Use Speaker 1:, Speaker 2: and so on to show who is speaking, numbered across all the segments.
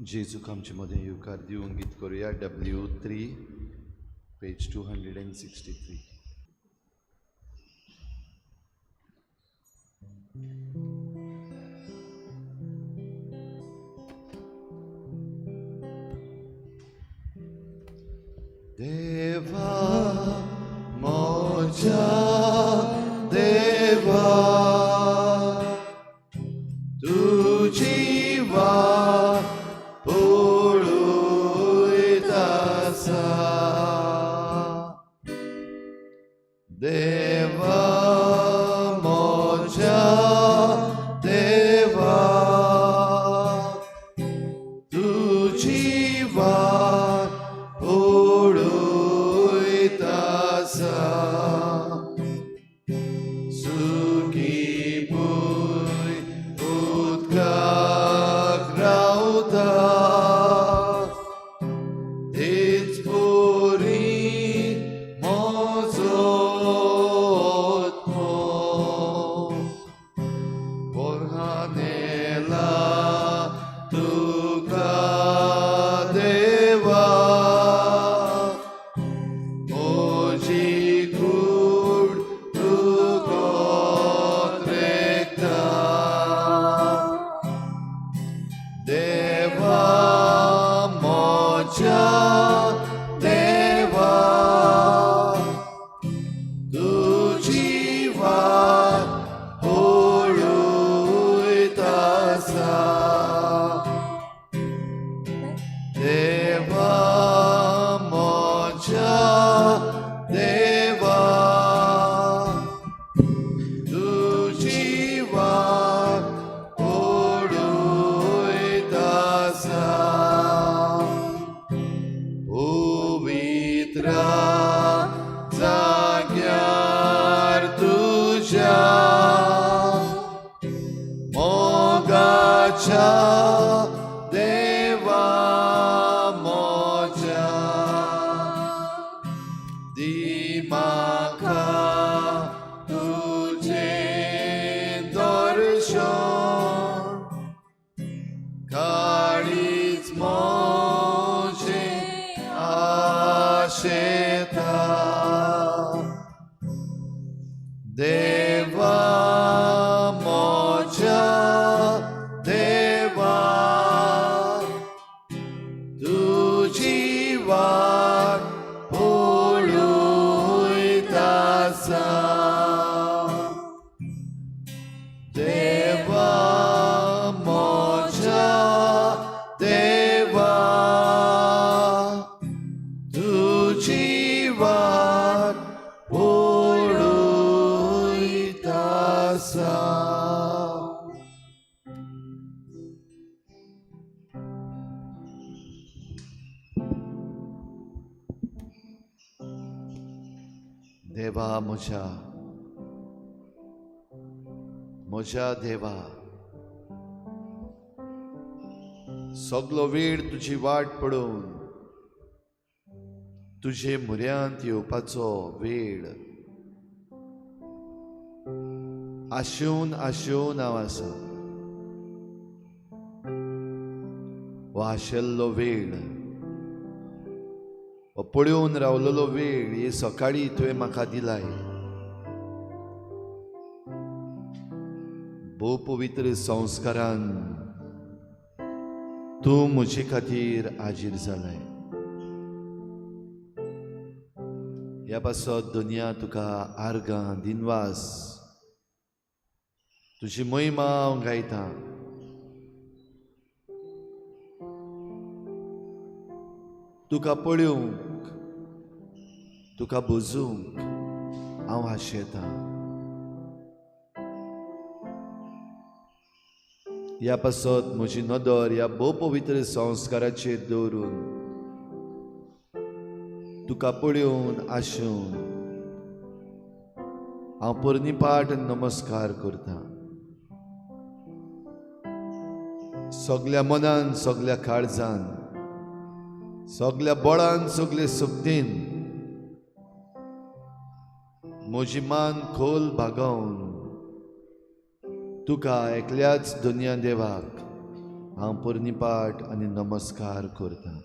Speaker 1: जेजूक आमचे मदें येवकार दिवन गीत करुया. W3 page 263. देवा म्हज्या देवा तुजी वाट पळयत आसा. देवा म्हज्या देवा तुजी वाट पळयत आसा. सुकी भूंय उदकाक रावता तेच परी म्हजो आत्मो पोरहानेला तुका देवा म्हजी कूड तुका त्रेकता. देवा म्हज्या देवा तुजी वाट पळयत आसा. देवा म्हज्या देवा तुजी वाट पळयत आसा. पवित्र जाग्यार तुज्या मोगाच्या देवा म्हज्या दी म्हाका तुजें दर्शन काळीज म्हजें आशेता. देवा म्हज्या देवा तुजी वाट पळयत आसा. देवा म्हज्या देवा तुजी वाट पळयत आसा. देवा म्हज्या म्हज्या देवा सगलो वेळ तुजी वाट पळोवन तुजे म्हऱ्यांत येवपाचो वेळ आशेवन आशेवन हांव आसा. हो आशिल्लो वेळ, हो पळोवन रावलेलो वेळ हे सकाळी तुवें म्हाका दिलाय. भोव पवित्र संस्कारान तूं म्हजे खातीर हाजीर जालाय. ह्या पासत दुनिया तुका आर्गां दिनवास, तुजी महिमा हांव गायतां. तुका पळोवंक, तुका बोजूंक हांव आशेतां. ह्या पासत म्हजी नदर ह्या भोव पवित्र संस्काराचेर दवरून तुका पळोवन आशेवन हांव पोरणी पाट नमस्कार करता. सगल्या मनान, सगल्या काळजान, सगल्या बळान, सगले शक्तीन म्हजी मान खोल बागोवन तुका एकल्याच दुनिया देवाक हांव पुर्णीपाठ आनी नमस्कार करतां.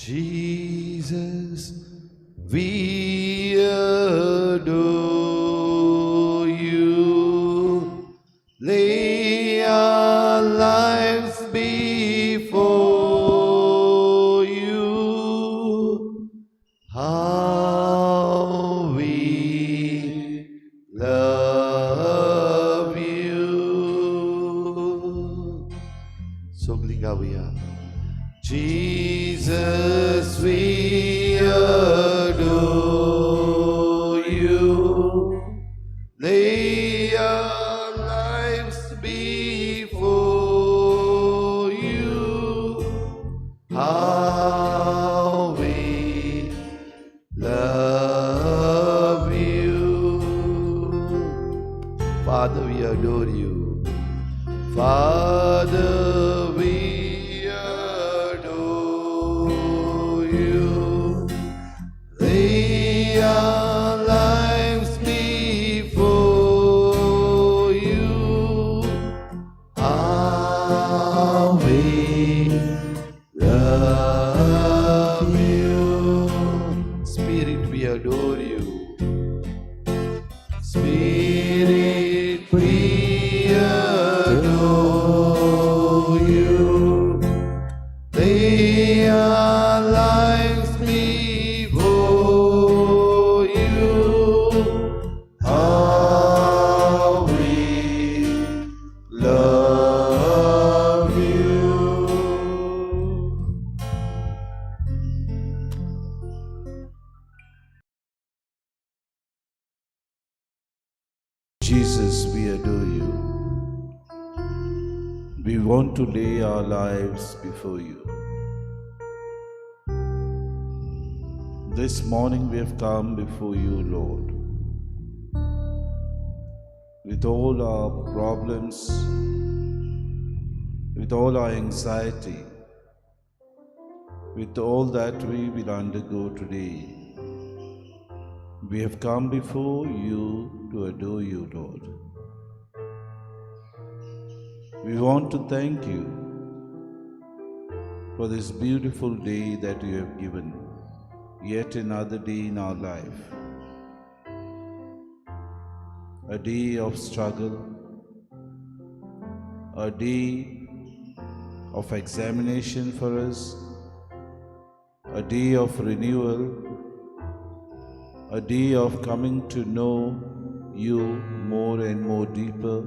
Speaker 1: Jesus, we adore you. Lay our lives before you. How we love you. सगलीं गावया. Jesus, we adore you. Lay our lives before you. How we love you. Father, we adore you. Father, we adore you. Lay our lives before you. How we love you. Spirit, we adore you. Spirit, we adore you. Lay our lives before you. How we love you.
Speaker 2: Jesus, we adore you. We want to lay our lives before you. This morning we have come before you, Lord, with all our problems, with all our anxiety, with all that we will undergo today. We have come before you to adore you, Lord. We want to thank you for this beautiful day that you have given, yet another day in our life. A day of struggle, a day of examination for us, a day of renewal, a day of coming to know you more and more deeper,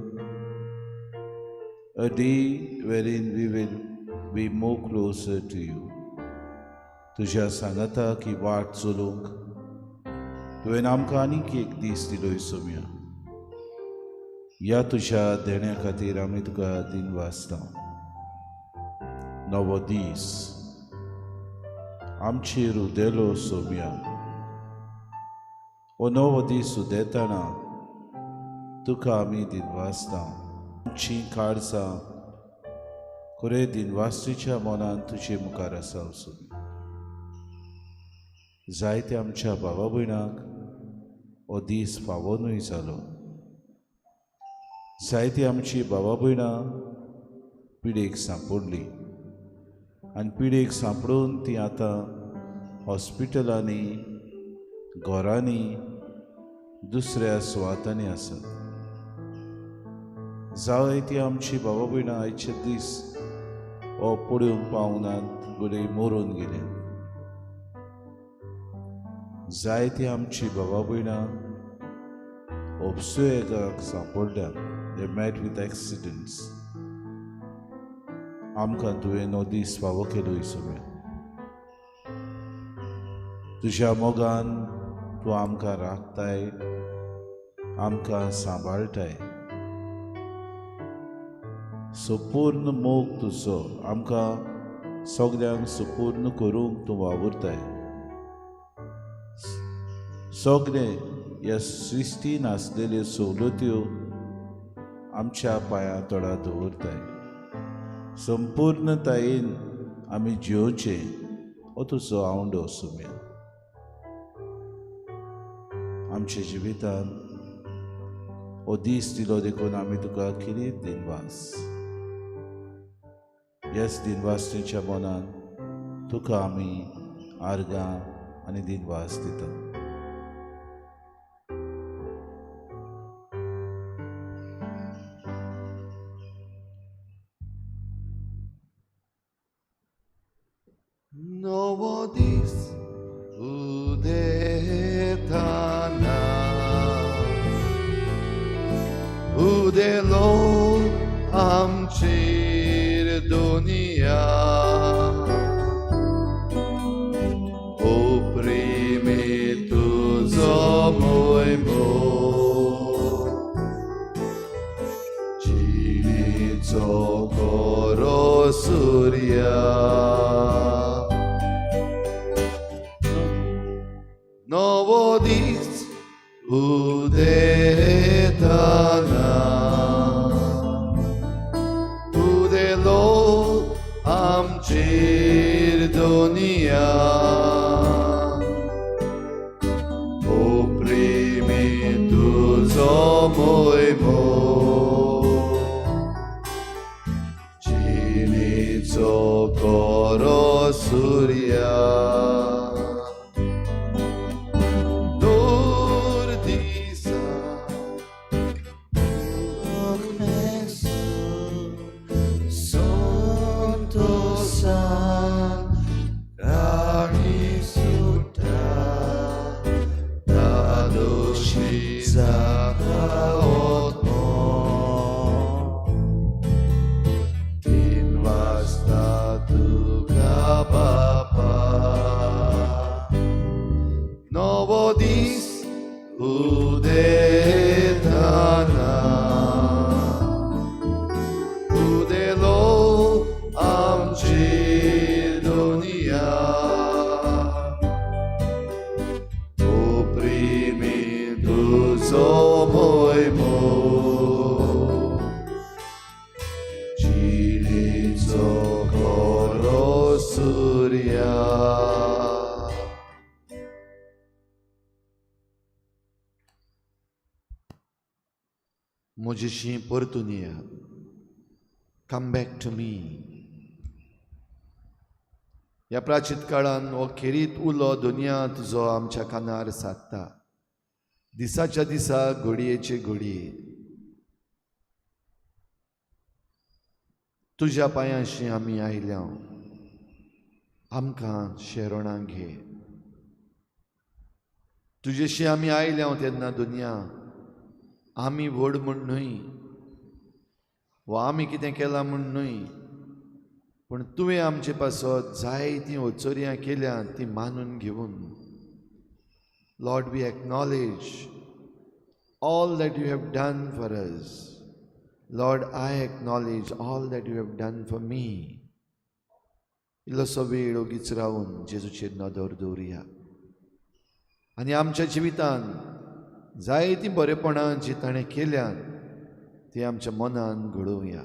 Speaker 2: a day wherein we will be more closer to you. तुज्या सांगाताक ही वाट चलोवंक तुवें आमकां आनीक एक दीस दिलोय सोम्या. ह्या तुज्या देण्या खातीर आमी तुका दिनवासता. नवो दीस आमचेर उदेलो सोम्या. हो नवो दीस उदेतना तुका आमी दिनवासता. आमचीं काळजां खरें दिनवासतीच्या मनान तुजे मुखार आसा सोम्या. जायते आमच्या भावा भयणाक हो दीस फावो न्हय जालो. जायती आमची भावा भयणां पिडेक सांपडली आनी पिडेक सांपडून ती आतां हॉस्पिटलांनी, घरांनी, दुसऱ्या सुवातांनी आसात. जायती आमची भावा भयणां आयचे दीस हो पळोवंक पावनात, घडये मरून गेले. जायती आमची भावा भयणां अपसुयेगाक सांपडल्यात. They met with accidents. आमकां तुवें हो दीस फावो केलो सगळें. तुज्या मोगान तूं आमकां राखताय, आमकां सांबाळटाय. संपूर्ण मोग तुजो आमकां सगल्यांक संपूर्ण करूंक तूं वावुरताय. सगळे ह्या सृश्टीन आसलेल्यो सवलत्यो आमच्या पांयां तोडा दवरताय. संपूर्णतायेन आमी जियोवचें हो तुजो आवंडो सोम्या. आमच्या जिवितान हो दीस दिलो देखून आमी तुका खेरीत दिनवास. ह्याच दिनवासतेच्या मनान तुका आमी आर्गां आनी दिनवास दिता.
Speaker 1: नवो दीस उदेताना उदेलो आमचेर दुनिया. ओ प्रेमे तुजो मोयमो जिणेचो खरो सुर्या. नवो दीस उदेताना उदेलो आमचेर दुनिया. ओ प्रेमे तुजो मोयमो जिणेचो खरो सुर्या. म्हजेशी परतून येया. Come back to me. ह्या प्राचीत काळान हो खेरीत उलो दुनिया तुजो आमच्या कानार सादता. दिसाच्या दिसा घडयेचे घडये तुज्या पांयांशी आमी आयल्या. आमकां शेरणां घे. तुजेशी आमी आयल्या तेन्ना दुनिया आमी व्हड म्हूण न्हय वा आमी कितें केलां म्हूण न्हय, पूण तुवें आमचे पासत जायतीं अचर्यां केल्यां तीं मानून घेवन. Lord, we acknowledge all that you have done for us. Lord, I acknowledge all that you have done for me. इल्लोसो वेळ ओगीच रावन जेजूचेर नदर दवरुया आनी आमच्या जिवितान जायतीं बरेपणां जीं ताणें केल्यात ती आमच्या मनान घडोवया.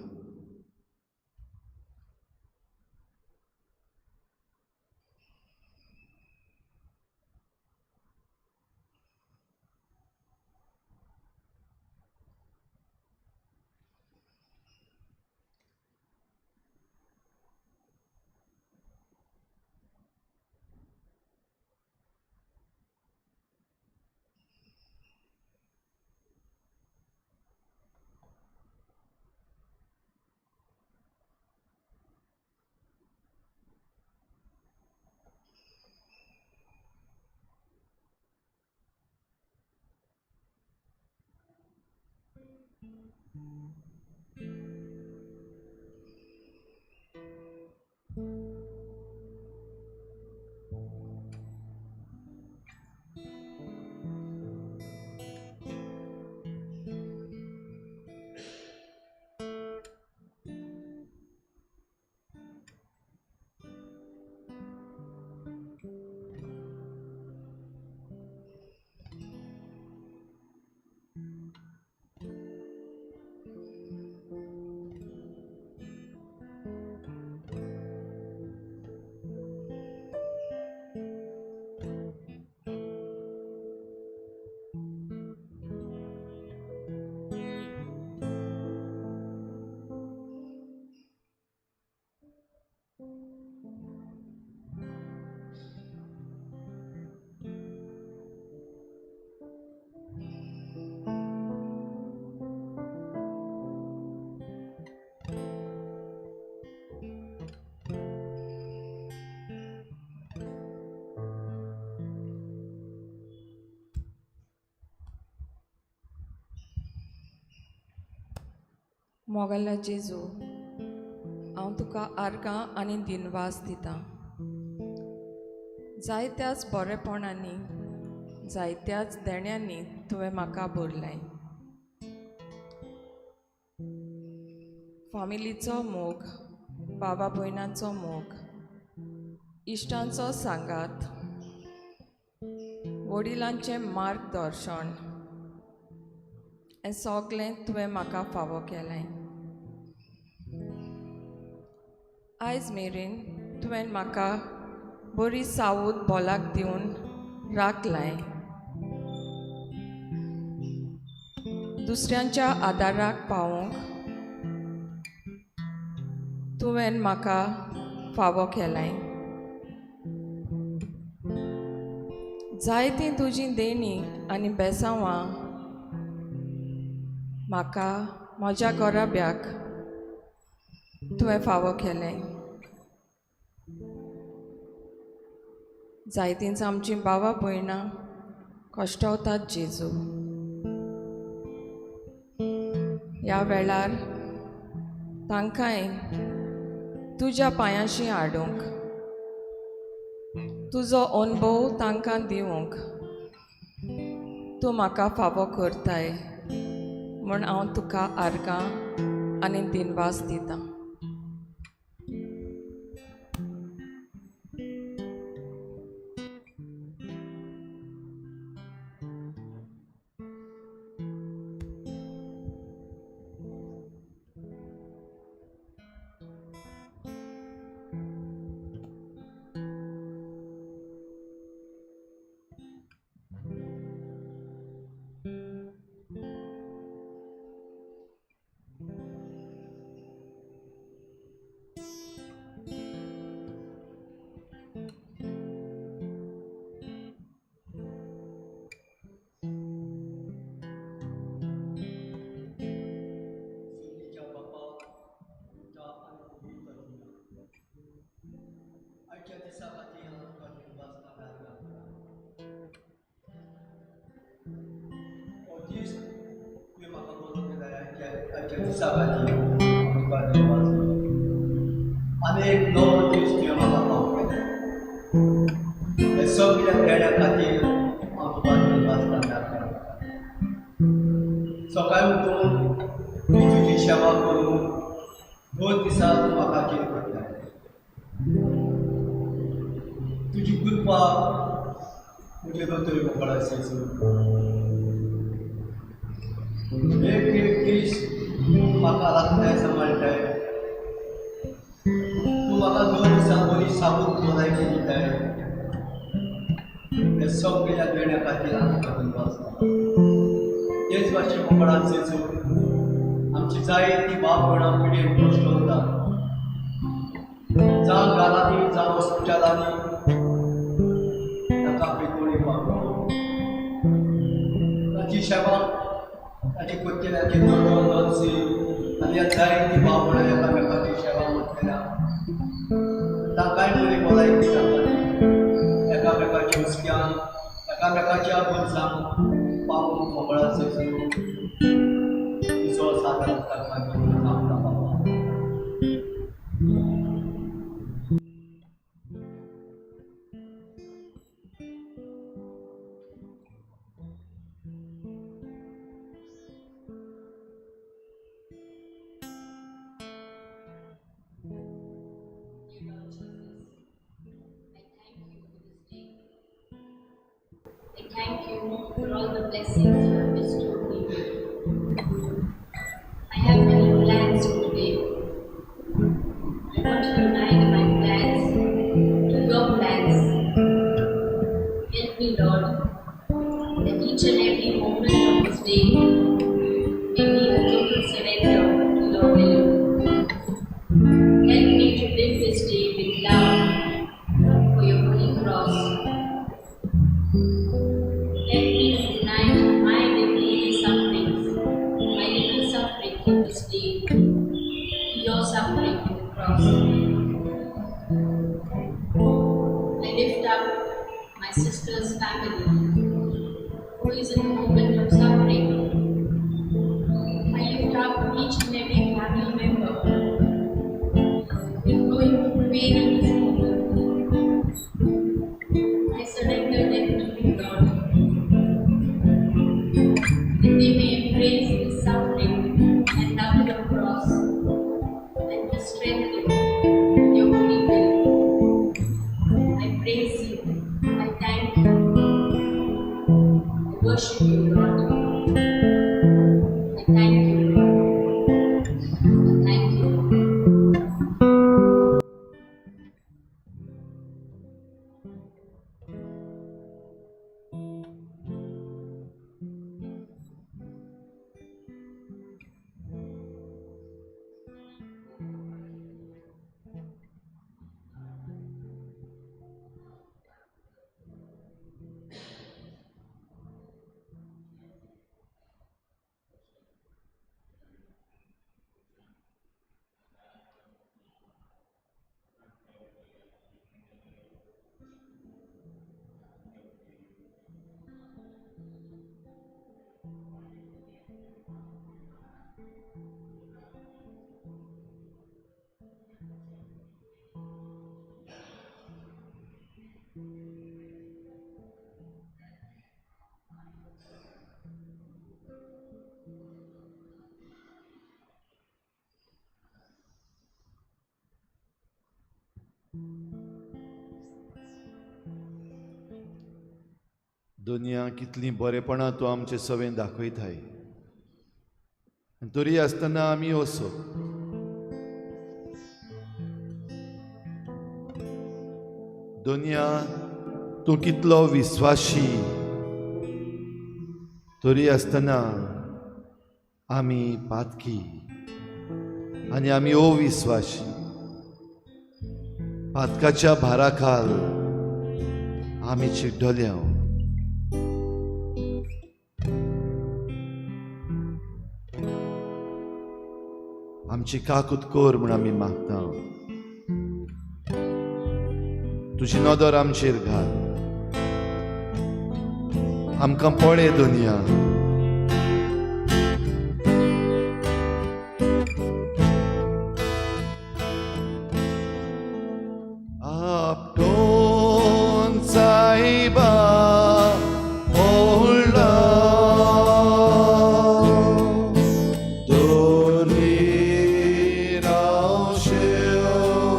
Speaker 3: मोगाला जेजू, हांव तुका आर्गां आनी दिनवास दितां. जायत्याच बरेपणांनी, जायत्याच देण्यांनी तुवें म्हाका भरलें. फामिलीचो मोग, बाबा भयणांचो मोग, इश्टांचो सांगात, वडिलांचें मार्गदर्शन, हें सगळें तुवें म्हाका फावो केलें. आयज मेरेन तुवें म्हाका बरी सावूद बोलाक दिवन राखलाय. दुसऱ्यांच्या आदाराक पावोवंक तुवें म्हाका फावो केलाय. जायतीं तुजीं देणीं आनी बेसांवां म्हाका म्हज्या घराब्याक तुवें फावो केलें. जायतींच आमचीं बाबा भयणां कश्टवतात जेजू. ह्या वेळार तांकांय तुज्या पांयांशी हाडूंक, तुजो अणभव तांकां दिवंक तूं म्हाका फावो करताय म्हूण हांव तुका आर्गां आनी दिनवास दितां.
Speaker 4: आनी एक नवो दीस तुवें म्हाका फावो केले. हे सगळ्या देण्या खातीर हांव तुका दिनवास करता. सकाळी उठून तुवें तुजी सेवा करून 2 दिसां तूं म्हाका कितें करताय. तुजी कृपा म्हजे दोतोर मोकळा जेजू. एक एक दीस तूं म्हाका राखताय, सांबाळटाय. तूं म्हाका 2 दिसां बरी साबूत भलायकी दिताय. हे सगळ्या देण्या खातीर हांव तुका दिनवास. तेच भाशेन मोकळा जेजू, आमची जायती बाप भयणां पिडेन कश्ट वता, जावं घरांनी जावं हॉस्पिटलांनी, ताका आपली कोणी पावलो ताची सेवा ताची करतल्याची दोतोर नर्सी आनी ह्या जायती बाप भयणां एकामेकाची सेवा करतल्या, तांकांय बरी भलायकी तांकां एकामेकाच्या हुस्क्यान एकामेकाच्या बोल्सांक पावूंक मोकळा जेजू तुजो सादारण तांकां मागता बाबा.
Speaker 5: I thank you for all the blessings you have bestowed me with. I have many plans for today. I want to unite my plans to your plans. Help me, Lord, that each and every moment of this day may be a total surrender to your will. Help me to live this day with love for your holy cross. Let me unite my little sufferings, my little suffering in this day, to your suffering in the cross. I lift up my sister's family, who is in a moment of suffering. I lift up each and every family
Speaker 1: दुनिया कितलीं बरेपणां तूं आमचे सवें दाखयताय, तरी आसतना आमी असो दुनिया तूं कितलो विस्वाशी, तरी आसतना आमी पातकी आनी आमी अविस्वाशी. पातकाच्या भाराखाल आमी चिड्डल्या. आमची काकूत कर म्हूण आमी मागता. तुजी नदर आमचेर घाल, आमकां पळय दुनिया. आपटोन सायबा ओडला,
Speaker 2: दोरी राव शेवटोना,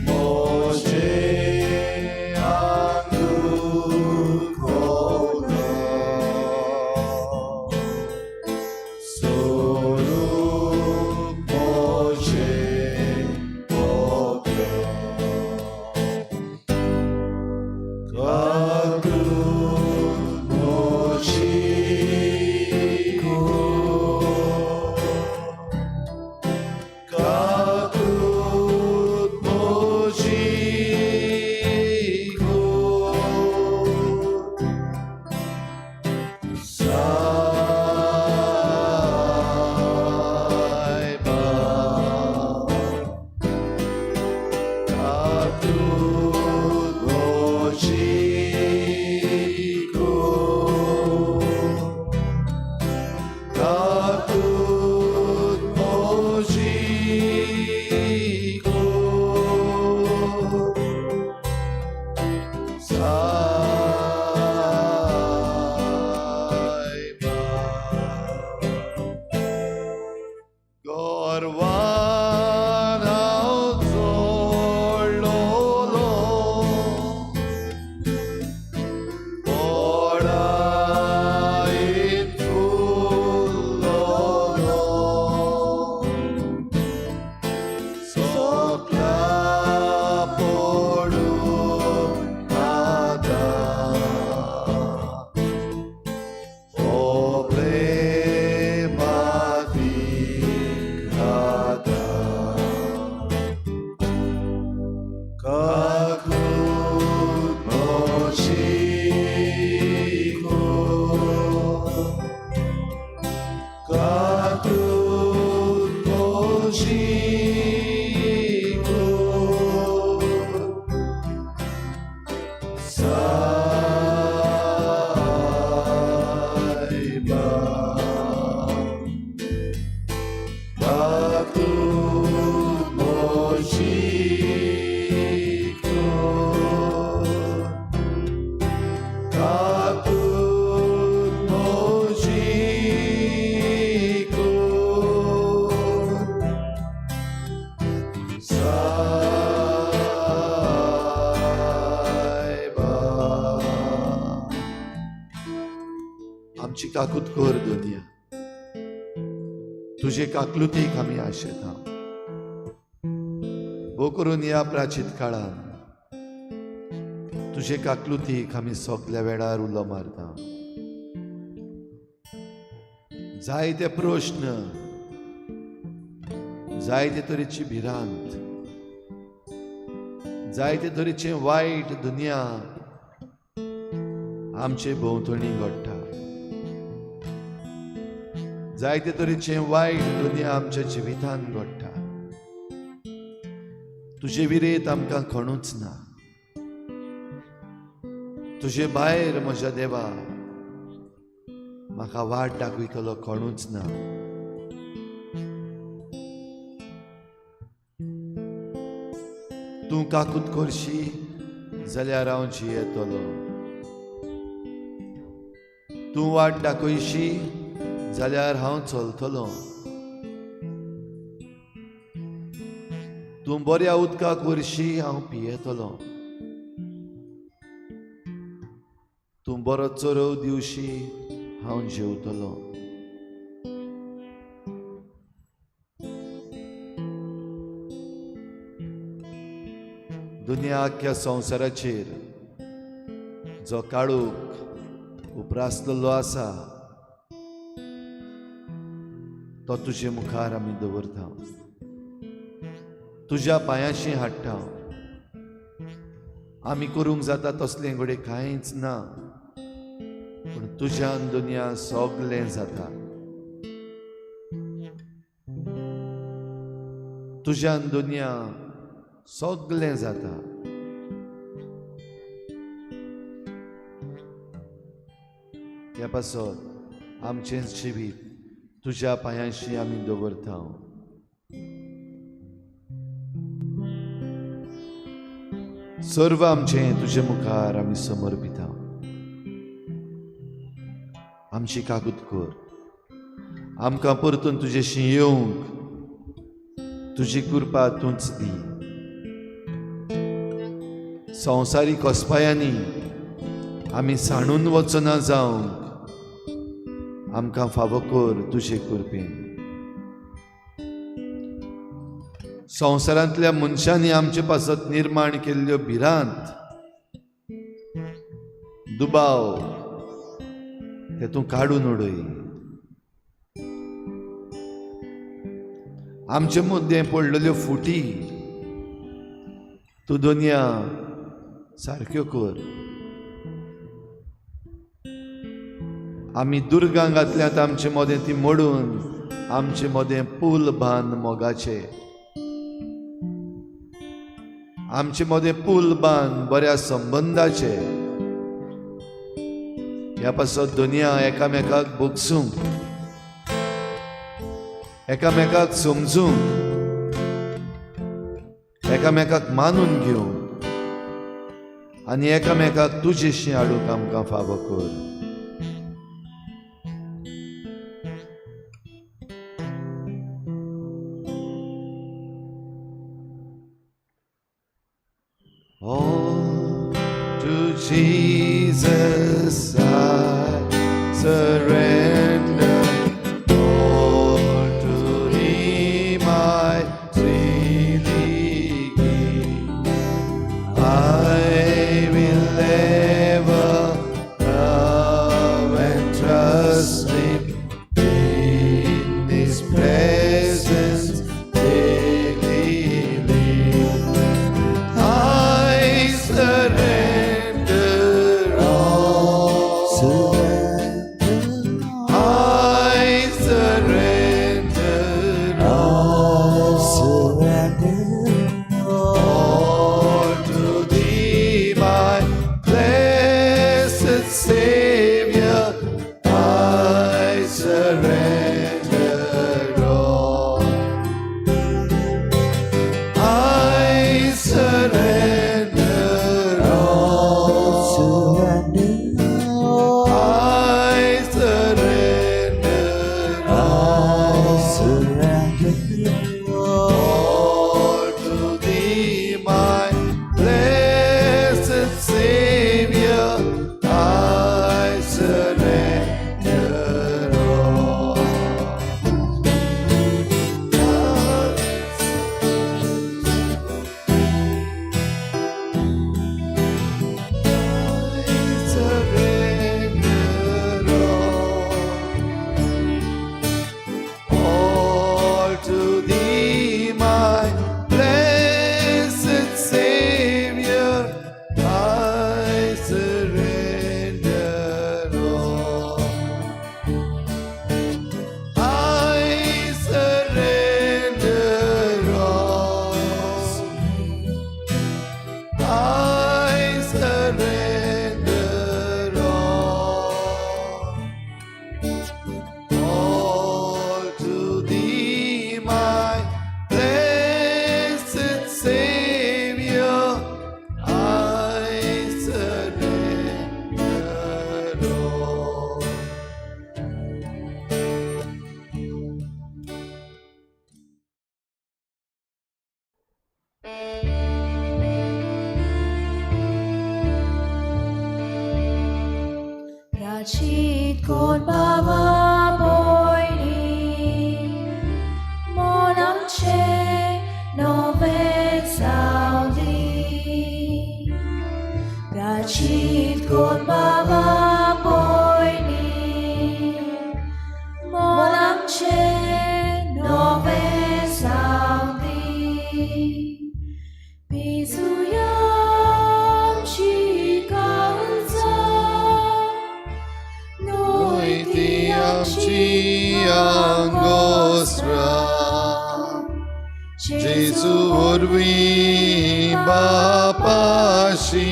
Speaker 2: मोजे आंदुकोना, सोरूप मोजे पोक्रो, काकूत मोजी कर, काकूत मोजी कर, सायबा काकूत मोजी कर, काकूत मोजी कर, सायबा.
Speaker 1: गोरवान हांव जोडलोलो, पोडायत फुल्लोलो, सोकला पडून आतां, ओ प्रेमाती खाता.
Speaker 2: काकूत मोजी कर, काकूत मोजी कर, सायबा काकूत मोजी कर, काकूत मोजी कर, सायबा.
Speaker 1: आमची काकूत कर दुनिया, तुजे काकलुतीक आमी आशेता. भो करून ह्या प्राचीत काळान तुजे काकलुतीक आमी सगल्या वेळार उलो मारता. जायते प्रश्न, जायते तरेची भिरांत, जायते तरेचें वायट दुनिया आमचे भोंवतणी घडटा, जायते तरेचें वायट दुनिया आमच्या जिवितांत घडटा. तुजे विरेत आमकां कोणूच ना. तुजे भायर म्हज्या देवा म्हाका वाट दाखयतलो कोणूच ना. तूं काकूत करशी जाल्यार हांव जियेतलो, तूं वाट दाखयशी जाल्यार हांव चलतलो. तूं बऱ्या उदकाक व्हरशी हांव पियेतलो, तूं बरो चरव दिवशी हांव जेवतलो. दुनिया आख्ख्या संवसाराचेर जो काळोख उप्रासलेलो आसा तो तुजे मुखार आमी दवरता, तुज्या पांयाशी हाडटा. आमी करूंक जाता तसलें घडये कांयच ना, पूण तुज्यान दुनिया सगलें जाता. तुज्यान दुनिया सगलें जाता. ह्या पासत आमचें जिवीत तुज्या पांयांशी आमी दवरता. सर्व आमचें तुजे मुखार आमी समर्पिता. आमची कागूत कर, आमकां परतून तुजेशी येवंक तुजी कृपा तूंच दी. संवसारीक कोसपायांनी आमी सांडून वचना जावंक आमकां फावो कर तुजे कृपेन. संवसारांतल्या मनशांनी आमचे पासत निर्माण केल्ल्यो भिरांत, दुबाव ते तूं काडून उडय. आमचे मुद्दे पडलेल्यो फुटी तूं दुनिया सारक्यो कर. आमी दुर्गां घातल्यात आमचे मदें ती मोडून आमचे मदें पूल बांद मोगाचे, आमचे मदें पूल बांद बऱ्या संबंदाचे. ह्या पासत दुनिया एकामेकाक भोगसूंक, एकामेकाक समजूंक, एकामेकाक मानून घेवंक आनी एकामेकाक तुजेशी हाडूंक आमकां फावो कर. All to Jesus I surrender, all to Him I freely give. I will ever love and trust Him in His presence daily live. I surrender all. I surrender all. All to Thee, my blessed Savior, I surrender all. I surrender all. I surrender all. All to Thee, my blessed Savior, I surrender all. I surrender all. All to Thee, my blessed Savior, I surrender all. I surrender all. I surrender all. All to Thee, my blessed Savior, I surrender all.
Speaker 6: प्राचीत कोण बाबा भयणी, मन आमचें नवें जावं दी. प्राचीत कोण बाबा भयणी, मन आमचें नवें जावं दी. पिजुया आमची काळजां, न्हय ती
Speaker 1: आमची आंगोस्त्रां, जेजू वरवीं बापाशी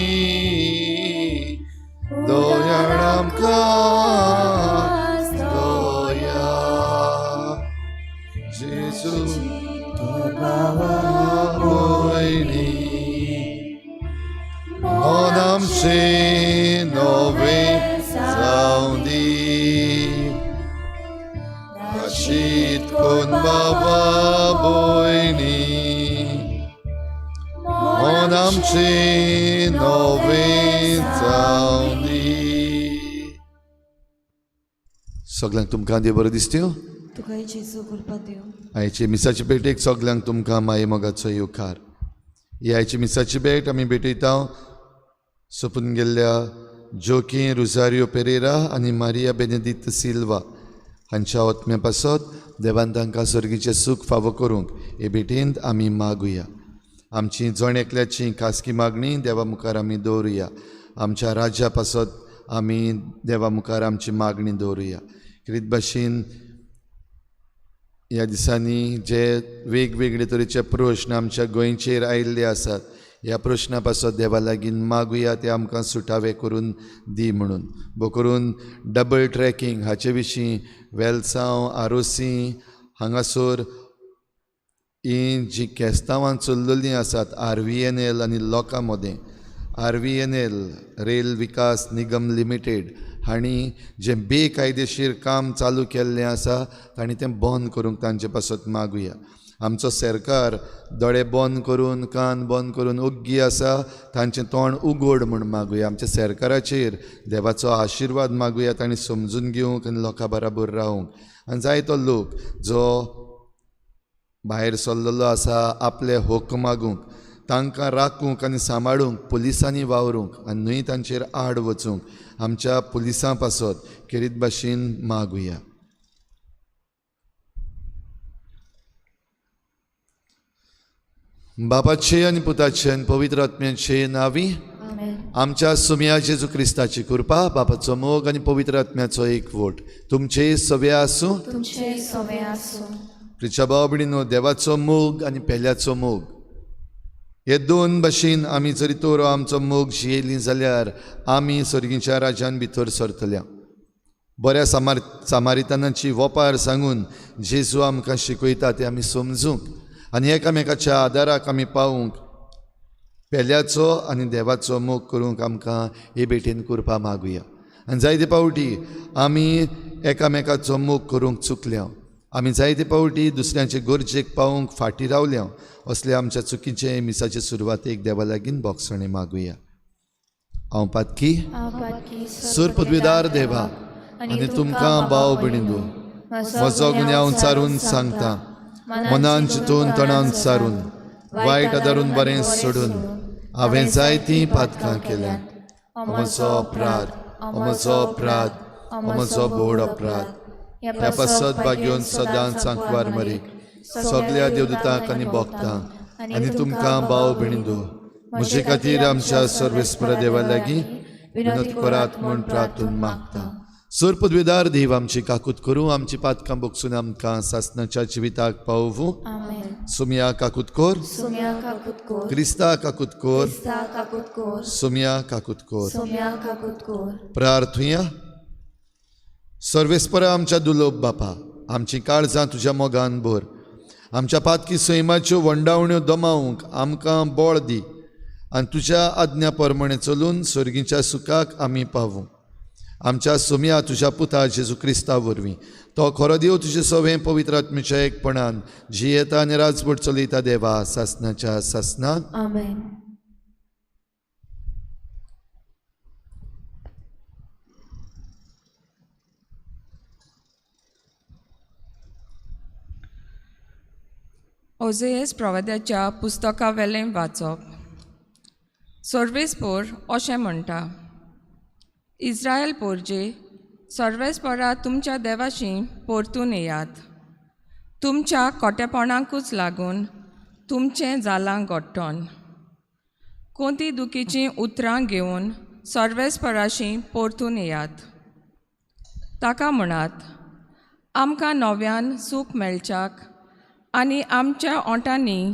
Speaker 1: दयाळ आमकां दया. जेजू भयणी, मन आमचें नवें जावं दी. प्राचीत कोण बाबा भयणी, मन आमचें नवें जावं दी. सगल्यांक तुमकां देव बरो दिसत्यो.
Speaker 3: तुकाय जेजू कृपा दिवं.
Speaker 1: आयचे मिसाचे भेटेक सगल्यांक तुमकां माये मोगाचो येवकार. ही आयची मिसाची भेट आमी भेटयता सोंपून गेल्ल्या जोकी रुजारियो पेरेरा आनी मारिया बेनेदिक्त सिल्वा हांच्या आत्म्या पासत देवान तांकां सर्गीचें सूख फावो करूंक हे भेटेंत आमी मागुया. आमची जण एकल्याची खासगी मागणी देवा मुखार आमी दवरुया. आमच्या राज्या पासत आमी देवा मुखार आमची मागणी दवरुया. कितें भाशेन ह्या दिसांनी जे वेगवेगळे तरेचे प्रश्न आमच्या गोंयचेर आयिल्ले आसात, ह्या प्रश्ना पासत देवा लागीं मागुया ते आमकां सुटावे करून दी म्हणून. भो करून डबल ट्रॅकिंग हाचे विशीं वेलसांव आरोसी हांगासर हीं जीं केस्तांवां चल्लेलीं आसात RVNL आनी लोकां मदें, RVNL rail Vikas Nigam limited हांणी जें बेकायदेशीर काम चालू केल्लें आसा तांणी तें बंद करूंक तांचे पासत मागुया. आमचो सरकार दोळे बंद करून कान बंद करून ओग्गी आसा, तांचें तोंड उगड म्हूण मागुया. आमच्या सरकाराचेर देवाचो आशिर्वाद मागुया, तांणी समजून घेवंक आनी लोकां बराबर रावूंक. आनी जायतो लोक जो भायर सरलेलो आसा आपले हक्क मागूंक, तांकां राखूंक आनी सांबाळूंक पुलिसांनी वावरूंक आनी न्हय तांचेर आड वचूंक आमच्या पुलिसां पासत खेरीत भाशेन मागुया. बापाचे आनी पुताचे आनी पवित्र आत्म्याचे नांवी आमच्या सुम्या जेजू क्रिस्ताची कृपा, बापाचो मोग आनी पवित्र आत्म्याचो एकवट तुमचे सवे आसूं.
Speaker 6: तुमचे सवे आसूं.
Speaker 1: प्रिच्या भाव भयणीनो, देवाचो मोग आनी पेल्याचो मोग हे दोन भाशेन आमी जरी तर आमचो मोग जियेली जाल्यार आमी सर्गीच्या राज्यान भितर सरतल्या. बऱ्या सामारितानाची वपार सांगून जेजू आमकां शिकयता तें आमी समजूंक आनी एकामेकाच्या आदाराक आमी पावूंक पेल्याचो आनी देवाचो मोग करूंक आमकां हे भेटेन कृपा मागुया. आनी जायते फावटी आमी एकामेकाचो मोग करूंक चुकल्या, आमी जायते फावटी दुसऱ्यांचे गरजेक पावूंक फाटीं रावल्या. असले आमच्या चुकीचे मिसाचे सुरवातेक देवा लागीं बोगसणें मागुया. हांव पातकी सूर पदवीदार देवा आनी तुमकां भाव भयणींनो म्हजो गुन्यांव चारून सांगता, मनान चिंतून तणान सारून वायट आदारून बरें सोडून हांवें जायतीं पातकां केल्यांत. म्हजो अपराध, म्हजो अपराध, म्हजो बोड अपराध. ह्या पासत भाग्योन सदांच सांकवार मरीक सगल्या देवदूतांक आनी भोगतांक आनी तुमकां भाव भयणींनो म्हजे खातीर आमच्या सर्वेस्पर देवा लागीं विनोद करात म्हूण प्रार्थून मागता. सूर पदवीदार देव आमची काकूत करूं, आमची पातकां बोगसून आमकां सासणाच्या जिविताक पावोवूं. सुम्या काकूत कोर, क्रिस्ता काकूत कोर, सुम्या काकूत कोर. प्रार्थुया. सर्वेस्परा आमच्या दुलोब बापा, आमची काळजां तुज्या मोगान भर. आमच्या पातकी सैमाच्यो वंडावण्यो दमावंक आमकां बळ दी आनी तुज्या आज्ञा प्रमाणे चलून सर्गीच्या सुखाक आमी पावूं. आमच्या सुम्या तुज्या पुता जेजू क्रिस्ता वरवीं तो खरो देव तुजे सवें पवित्र आत्म्याच्या एकपणान जियेता आनी राजवट चलयता देवा सासणाच्या सासणाक.
Speaker 6: आमेन.
Speaker 3: ओझेयस प्रवाद्याच्या पुस्तका वेलें वाचप. सर्वेस्पोर अशें म्हणटा, इस्रायल पोरजे, सर्वेस्पोरा तुमच्या देवाशी परतून येयात. तुमच्या कोटेपणाकूच लागून तुमचें जालां गोट्टोन. कोंती दुखीचीं उतरां घेवन सर्वेस्पराशी परतून येयात. ताका म्हणात, आमकां नव्यान सूख मेळच्याक आनी आमच्या ओंठांनी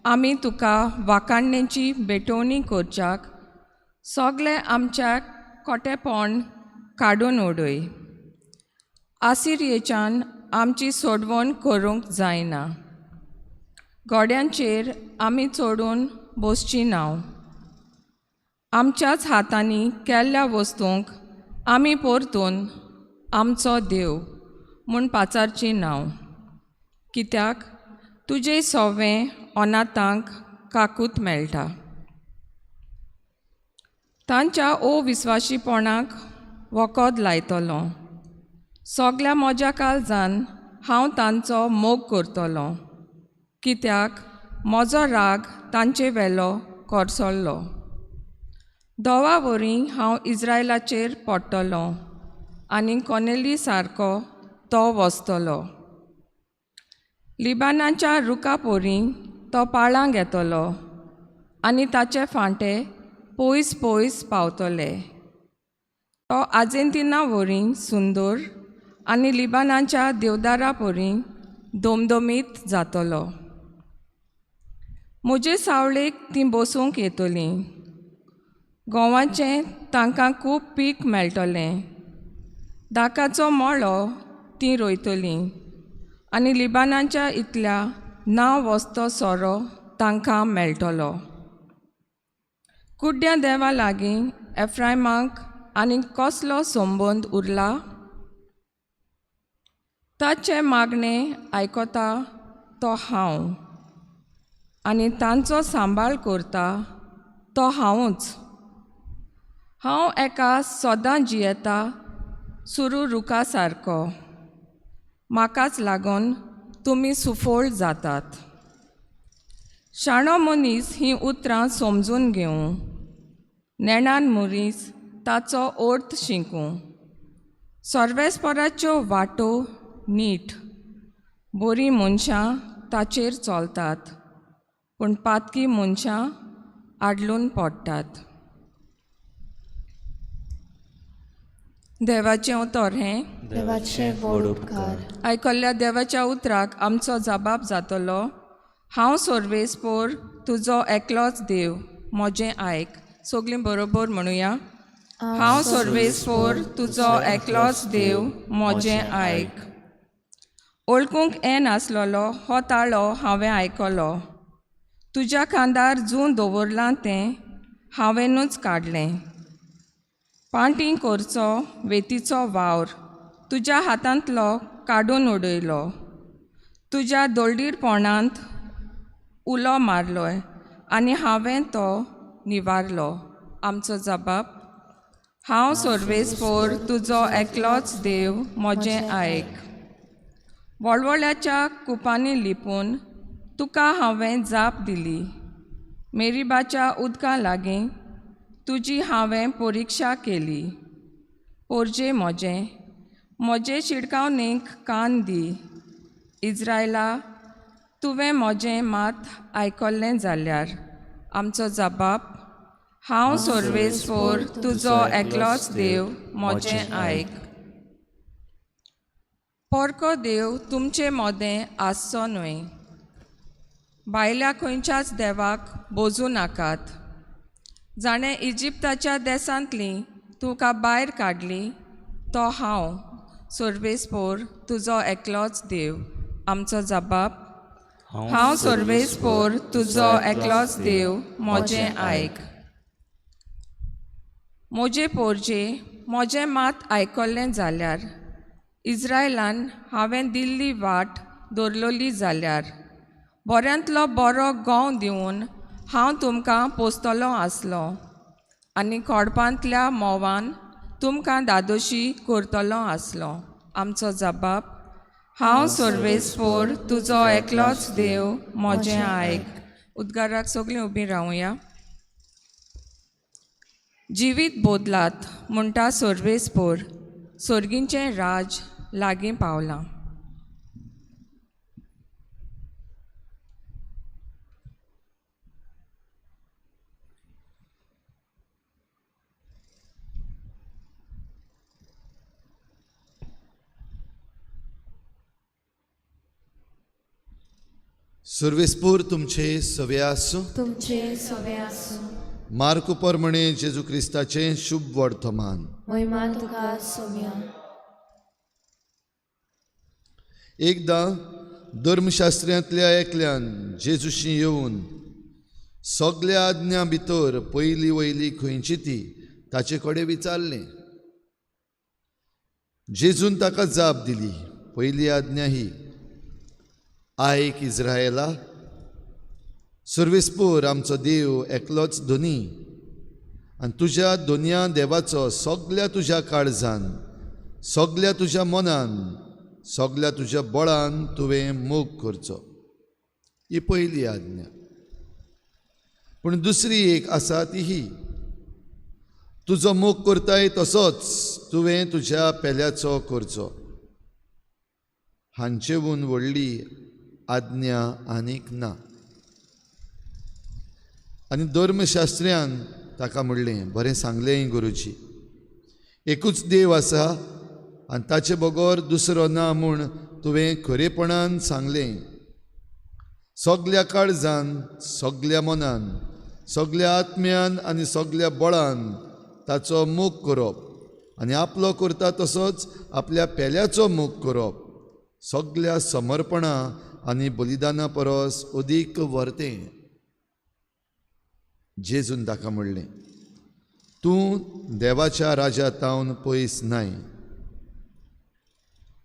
Speaker 3: आमी तुका वाखाणणेची भेटवणी करच्याक सगळें आमच्या कोटेपण काडून उडय. आसिरियेच्यान आमची सोडवण करूंक जायना. गोड्यांचेर आमी चडून बसची नांव. आमच्याच हातांनी केल्ल्या वस्तूंक आमी परतून आमचो देव म्हूण पाचारची नांव. कित्याक तुजे सोवें अनाथांक काकूत मेळटा. तांच्या अविस्वाशीपणाक वखद लायतलो. सगल्या म्हज्या काळजान हांव तांचो मोग करतलो. कित्याक म्हजो राग तांचे वेलो कोरसल्लो. दोवा वरी हांव इस्रायलाचेर पडटलो आनी कोनेली सारको तो वसतलो. लिबानाच्या रुखा पोरी तो पाळां घेतलो आनी ताचे फांटे पयस पयस पावतले. तो आर्जेंटिना वरी सुंदर आनी लिबानाच्या देवदारा परी दमदमीत जातलो. म्हजे सावळेक तीं बसूंक येतलीं. गोवाचें तांकां खूब पीक मेळटलें. दाकाचो मळो तीं रोयतलीं आनी लिबानाच्या इतल्या ना वस्तो सोरो तांकां मेळटलो. कुड्ड्या देवा लागीं एफ्रायमाक आनी कसलो संबंद उरला? ताचें मागणें आयकता तो हांव आनी तांचो सांबाळ करता तो हांवूच. हांव एका सदां जियेता सुरू रुखा सारको. म्हाकाच लागून तुमी सुफळ जातात. शाणो मनीस हीं उतरां समजून घेवं, नेणान मनीस ताचो अर्थ शिकूं. सर्वेस्पराच्यो वाटो नीट, बरीं मनशां ताचेर चलतात, पूण पातकी मनशां आडलून पडटात. देवाचें उतर हें.
Speaker 6: देवाचे व्हड उपकार.
Speaker 3: आयकल्ल्या देवाच्या उतराक आमचो जबाब जातलो. हांव सर्वेस्पोर तुजो एकलोच देव, म्हजें आयक. सगळीं बरोबर म्हणुया. हांव सर्वेस्पोर तुजो एकलोच देव, म्हजें आयक. वळखूंक येनासलेलो हो ताळो हांवें आयकलो. तुज्या खांदार जूं दवरलां तें हांवेंनूच काडलें. पांटी करचो वेतीचो वावर तुज्या हातांतलो काडून उडयलो. तुज्या दोळडीरपणांत उलो मारलोय आनी हांवें तो निवारलो. आमचो जबाब, हांव सर्वेस्पोर तुजो एकलोच देव, म्हजें आयक. वळवळ्याच्या कुपांनी लिपून तुका हांवें जाप दिली. मेरीबाच्या उदकां लागीं तुजी हांवें परिक्षा केली. पोरजे म्हजें, म्हजे शिडकावणेक कान दी. इस्रायला, तुवें म्हजें मात आयकल्लें जाल्यार. आमचो जबाब, हांव सर्वेस्पोर तुजो एकलोच देव, म्हजें आयक. परको देव तुमचे मदें आसचो न्हय. भायल्या खंयच्याच देवाक बोजूं नाकात. जाणें इजिप्ताच्या देसांतली तुका भायर काडली तो हांव सर्वेस्पोर तुजो एकलोच देव. आमचो जबाब, हांव सर्वेस्पोर तुजो एकलोच देव, म्हजें आयक. म्हजे पोरजे, म्हजें मात आयकल्लें जाल्यार, इस्रायलान हांवें दिल्ली वाट दवरलेली जाल्यार, बऱ्यांतलो बरो गोंव दिवन हांव तुमकां पोसतलो आसलो आनी कोडपांतल्या म्होंवान तुमकां दादोशी करतलो आसलो. आमचो जबाब, हांव सर्वेस्पोर तुजो एकलोच देव, म्हजें आयक. उद्गाराक सगळीं उबीं रावया. जिवीत बदलात म्हणटा सर्वेस्पोर, सर्गींचें राज लागीं पावलां.
Speaker 1: सर्वेस्पोर तुमचे सवे आसूं.
Speaker 6: तुमचे सवे आसूं.
Speaker 1: मार्कू परमणे जेजू क्रिस्ताचें शुभ वर्तमान.
Speaker 6: महिमा तुका सोम्या.
Speaker 1: एकदां धर्मशास्त्र्यांतल्या एकल्यान जेजूशी येवन सगल्या आज्ञा भितर पयली वयली खंयची ती ताचे कडेन विचारलें. जेजून ताका जाप दिली, पयली आज्ञा ही, आयक इज्रायला, सर्वेस्पोर आमचो देव एकलोच धनी, आनी तुज्या दोनया देवाचो सगल्या तुज्या काळजान, सगल्या तुज्या मनान, सगल्या तुज्या बळान तुवें मोग करचो. ही पयली आज्ञा. पूण दुसरी एक आसा ती ही, तुजो मोग करताय तसोच तुवें तुज्या पेल्याचो करचो. हांचेवून व्हडली आज्ञा आनीक ना. आनी धर्मशास्त्र्यान ताका म्हणलें, बरें सांगलें गुरुजी, एकूच देव आसा आनी ताचे बगर दुसरो ना म्हूण तुवें खरेपणान सांगलें. सगल्या काळजान, सगल्या मनान, सगल्या आत्म्यान आनी सगल्या बळान ताचो मोग करप आनी आपलो करता तसोच आपल्या पेल्याचो मोग करप सगल्या समर्पणा आनी बलिदाना परस अदीक व्हरतें. जेजून ताका म्हणलें, तूं देवाच्या राजा तावन पयस नाय.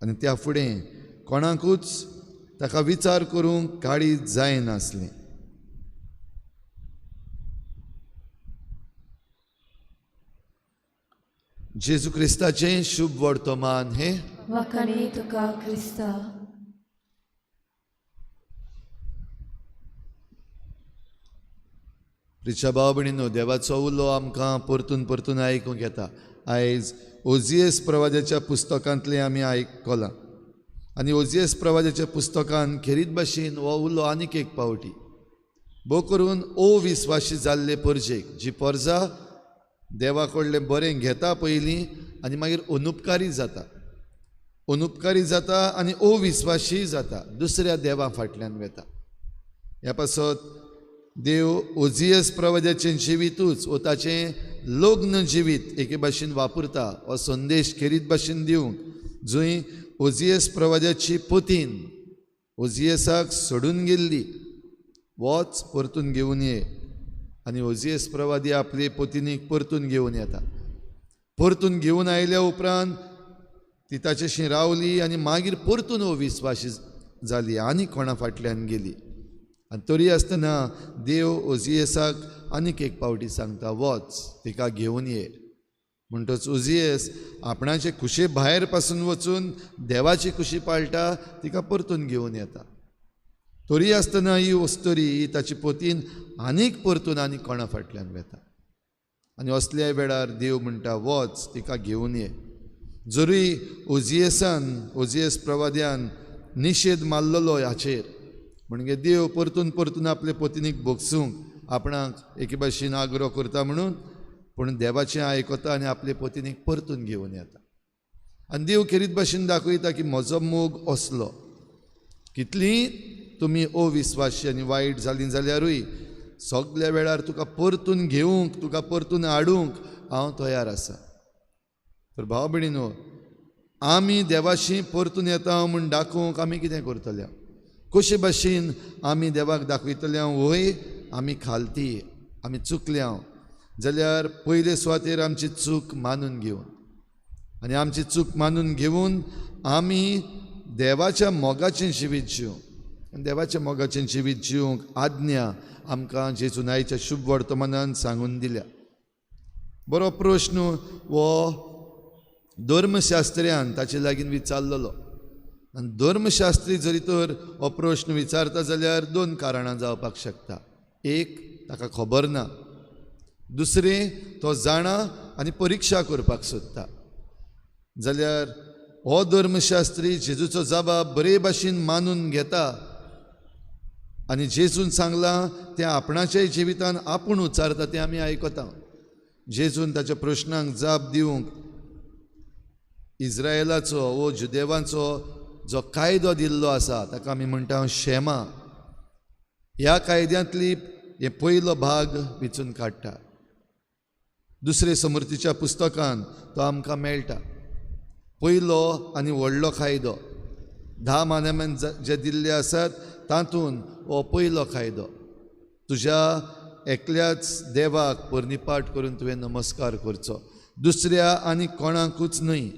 Speaker 1: आनी त्या फुडें कोणाकूच ताका विचार करूंक काळीज जायनासलें. जेजू क्रिस्ताचें शुभ वर्तमान हें.
Speaker 6: वाखाणी तुका क्रिस्ता.
Speaker 1: प्रिच्या भाव भयणीनो, देवाचो उलो आमकां परतून परतून आयकूंक येता. आयज ओजियस प्रवाजाच्या पुस्तकांतलें आमी आयकलां आनी ओजियस प्रवाजाच्या पुस्तकान खेरीत भाशेन हो उलो आनीक एक पावटी भोव करून अविस्वाशी जाल्ले परजेक, जी परजा देवा कडलें बरें घेता पयलीं आनी मागीर अनुपकारी जाता, अनुपकारी जाता आनी अविस्वाशी जाता, दुसऱ्या देवा फाटल्यान वेता. ह्या पासत देव ओजियस प्रवाजाचें जिवितूच वो ताचें लग्न जिवीत एके भाशेन वापरता हो संदेश खेरीत भाशेन दिवंक, जंय ओजियस प्रवाजाची पोतीन ओजियसाक सोडून गेल्ली, वच परतून घेवन ये, आनी ओजियस प्रवादी आपले पोतिनीक परतून घेवन येता. परतून घेवन आयल्या उपरांत ती ताचेशी रावली आनी मागीर परतून अविस्वाशी जाली आनी कोणा फाटल्यान गेली. आनी तरी आसतना देव ओजियसाक आनीक एक पावटी सांगता, वच तिका घेवन ये. म्हणटच ओजियस आपणाचे कुशे भायर पासून वचून देवाची कुशी पाळटा, तिका परतून घेवन येता. तरी आसतना ही वस्तरी ही ताची पोतीन आनीक परतून आनीक कोणा फाटल्यान वेता. आनी असल्या वेळार देव म्हणटा, वच तिका घेवन ये. जरूय ओजियसान, ओजियस प्रवाद्यान निशेध मारलेलो हाचेर, म्हणजे देव परतून परतून आपले पोतिनीक भोगसूंक आपणाक एके भाशेन आग्रो करता म्हणून, पूण देवाचें आयकता आनी आपले पोतिनीक परतून घेवन येता. आनी देव खेरीत भाशेन दाखयता की म्हजो मोग असलो, कितलीं तुमी अविस्वाशी आनी वायट जालीं जाल्यारूय सगल्या वेळार तुका परतून घेवंक, तुका परतून हाडूंक हांव तयार आसा. तर भाव भयणीनो, आमी देवाशी परतून येता म्हूण दाखोवंक आमी कितें करतले? कशे भाशेन आमी देवाक दाखयतले वय आमी खालती, आमी चुकल्या जाल्यार पयले सुवातेर आमची चूक मानून घेवन, आनी आमची चूक मानून घेवन आमी देवाच्या मोगाचें जिवीत जिवंक. आनी देवाच्या मोगाचें जिवीत जिवंक आज्ञा आमकां जेजूनायच्या शुभ वर्तमानान सांगून दिल्या. बरो प्रश्न हो धर्मशास्त्र्यान ताचे लागीं विचारलेलो. आनी धर्मशास्त्री जरी तर हो प्रश्न विचारता जाल्यार दोन कारणां जावपाक शकता. एक, ताका खबर ना. दुसरें, तो जाणा आनी परिक्षा करपाक सोदता. जाल्यार हो धर्मशास्त्री जेजूचो जबाब बरे भाशेन मानून घेता आनी जेजून सांगलां तें आपणाच्याय जिवितान आपूण उच्चारता तें आमी आयकता. जेजून ताच्या प्रश्नांक जाप दिवंक इस्रायलाचो वो जुदेवांचो जो कायदो दिल्लो आसा ताका आमी म्हणटा शेमा. ह्या कायद्यांतली हे पयलो भाग विचून काडटा. दुसरे समृद्धीच्या पुस्तकान तो आमकां मेळटा. पयलो आनी व्हडलो कायदो 10 मानेमेन जे दिल्ले आसात तातूंत हो पयलो कायदो, तुज्या एकल्याच देवाक पर्निपाट करून तुवें नमस्कार करचो, दुसऱ्या आनी कोणाकूच न्हय.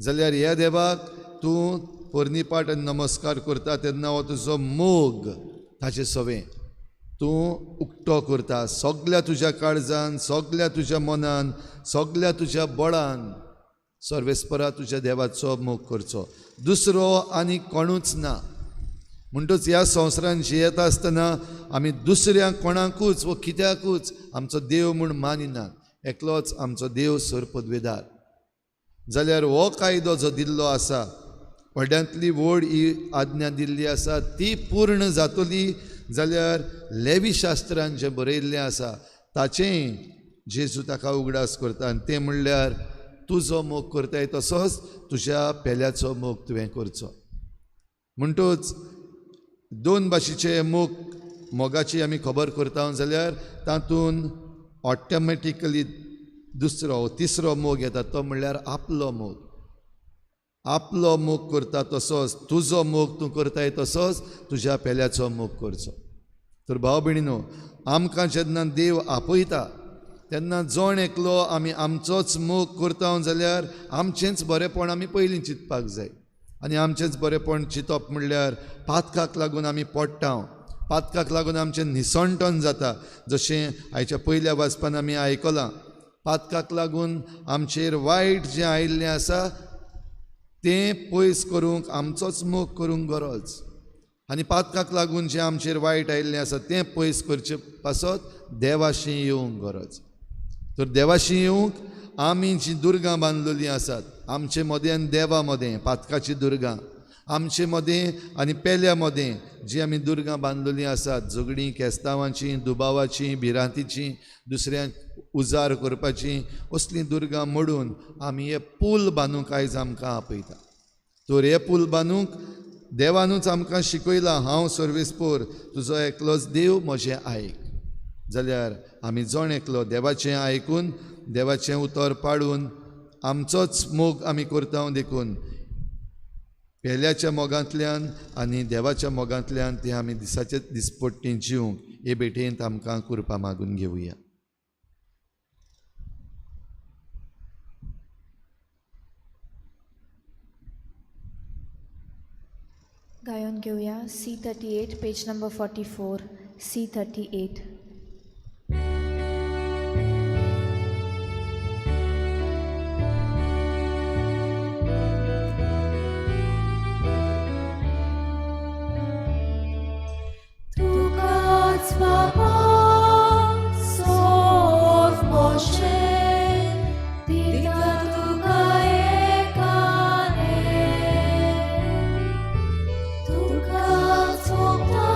Speaker 1: जाल्यार ह्या देवाक तूं पर्निपाट आनी नमस्कार करता तेन्ना हो तुजो मोग ताचे सवें तूं उक्तो करता. सगल्या तुज्या काळजान, सगल्या तुज्या मनान, सगल्या तुज्या बळान सर्वेस्परा तुज्या देवाचो मोग करचो, दुसरो आनी कोणूच ना. म्हणटच ह्या संवसारान जियेता आसतना आमी दुसऱ्या कोणाकूच वो कित्याकूच आमचो देव म्हूण मानिनात. एकलोच आमचो देव सरपदवेदार. जाल्यार हो कायदो जो दिल्लो आसा, व्हड्यांतली व्हड ही आज्ञा दिल्ली आसा ती पूर्ण जातली जाल्यार लेवी शास्त्रान जें बरयल्लें आसा ताचेंय जेजू ताका उगडास करता. आनी तें म्हणल्यार तुजो मोग करताय तसोच तुज्या पेल्याचो मोग तुवें करचो. म्हणटच दोन भाशेचे मोग मोगाची आमी खबर करता जाल्यार तातूंत ऑटोमॅटिकली दुसरो तिसरो मोग येता, तो म्हणल्यार आपलो मोग. आपलो मोग करता तसोच तुजो मोग तूं करताय तसोच तुज्या पेल्याचो मोग करचो. तर भाव भयणीनो, आमकां जेन्ना देव आपयता तेन्ना जण एकलो आमी आमचोच मोग करता जाल्यार आमचेंच बरेंपण आमी पयलीं चिंतपाक जाय. आनी आमचेंच बरेंपण चिंतप म्हणल्यार पातकाक लागून आमी पडटा, पातकाक लागून आमचें निसणटण जाता. जशें आयच्या पयल्या वाचपान आमी आयकलां, पातकाक लागून आमचेर वायट जें आयिल्लें आसा तें पयस करूंक आमचोच मोग करूंक गरज. आनी पातकाक लागून जें आमचेर वायट आयिल्लें आसा तें पयस करचे पासत देवाशी येवंक गरज. तर देवाशी येवंक आमी जीं दुर्गां बांदलेलीं आसात आमचे मदें आनी देवा मदें, पातकाचीं दुर्गां आमचे मदें आनी पेल्या मदें जीं आमी दुर्गां बांदलेलीं आसात, झगडीं, केस्तांवाचीं, दुबावाचीं, भिरांतीचीं, दुसऱ्यांक उजार करपाचीं, असलीं दुर्गां मोडून आमी हे पूल बांदूंक आयज आमकां आपयता. तर हे पूल बांदूंक देवानूच आमकां शिकयलां, हांव सर्वेस्पोर तुजो एकलोच देव, म्हजें आयक. जाल्यार आमी जण एकलो देवाचें आयकून देवाचें उतर पाडून आमचोच मोग आमी करता देखून पेल्याच्या मोगांतल्यान आनी देवाच्या मोगांतल्यान तें आमी दिसाचे दिसपट्टी जिवंक हे भेटेंत आमकां कृपा मागून घेवया.
Speaker 6: गायन घेवया C38 page number 44 C38. तुकाच बाबा सोद मोशे दिता तुका एकाने, तुकाच सोदता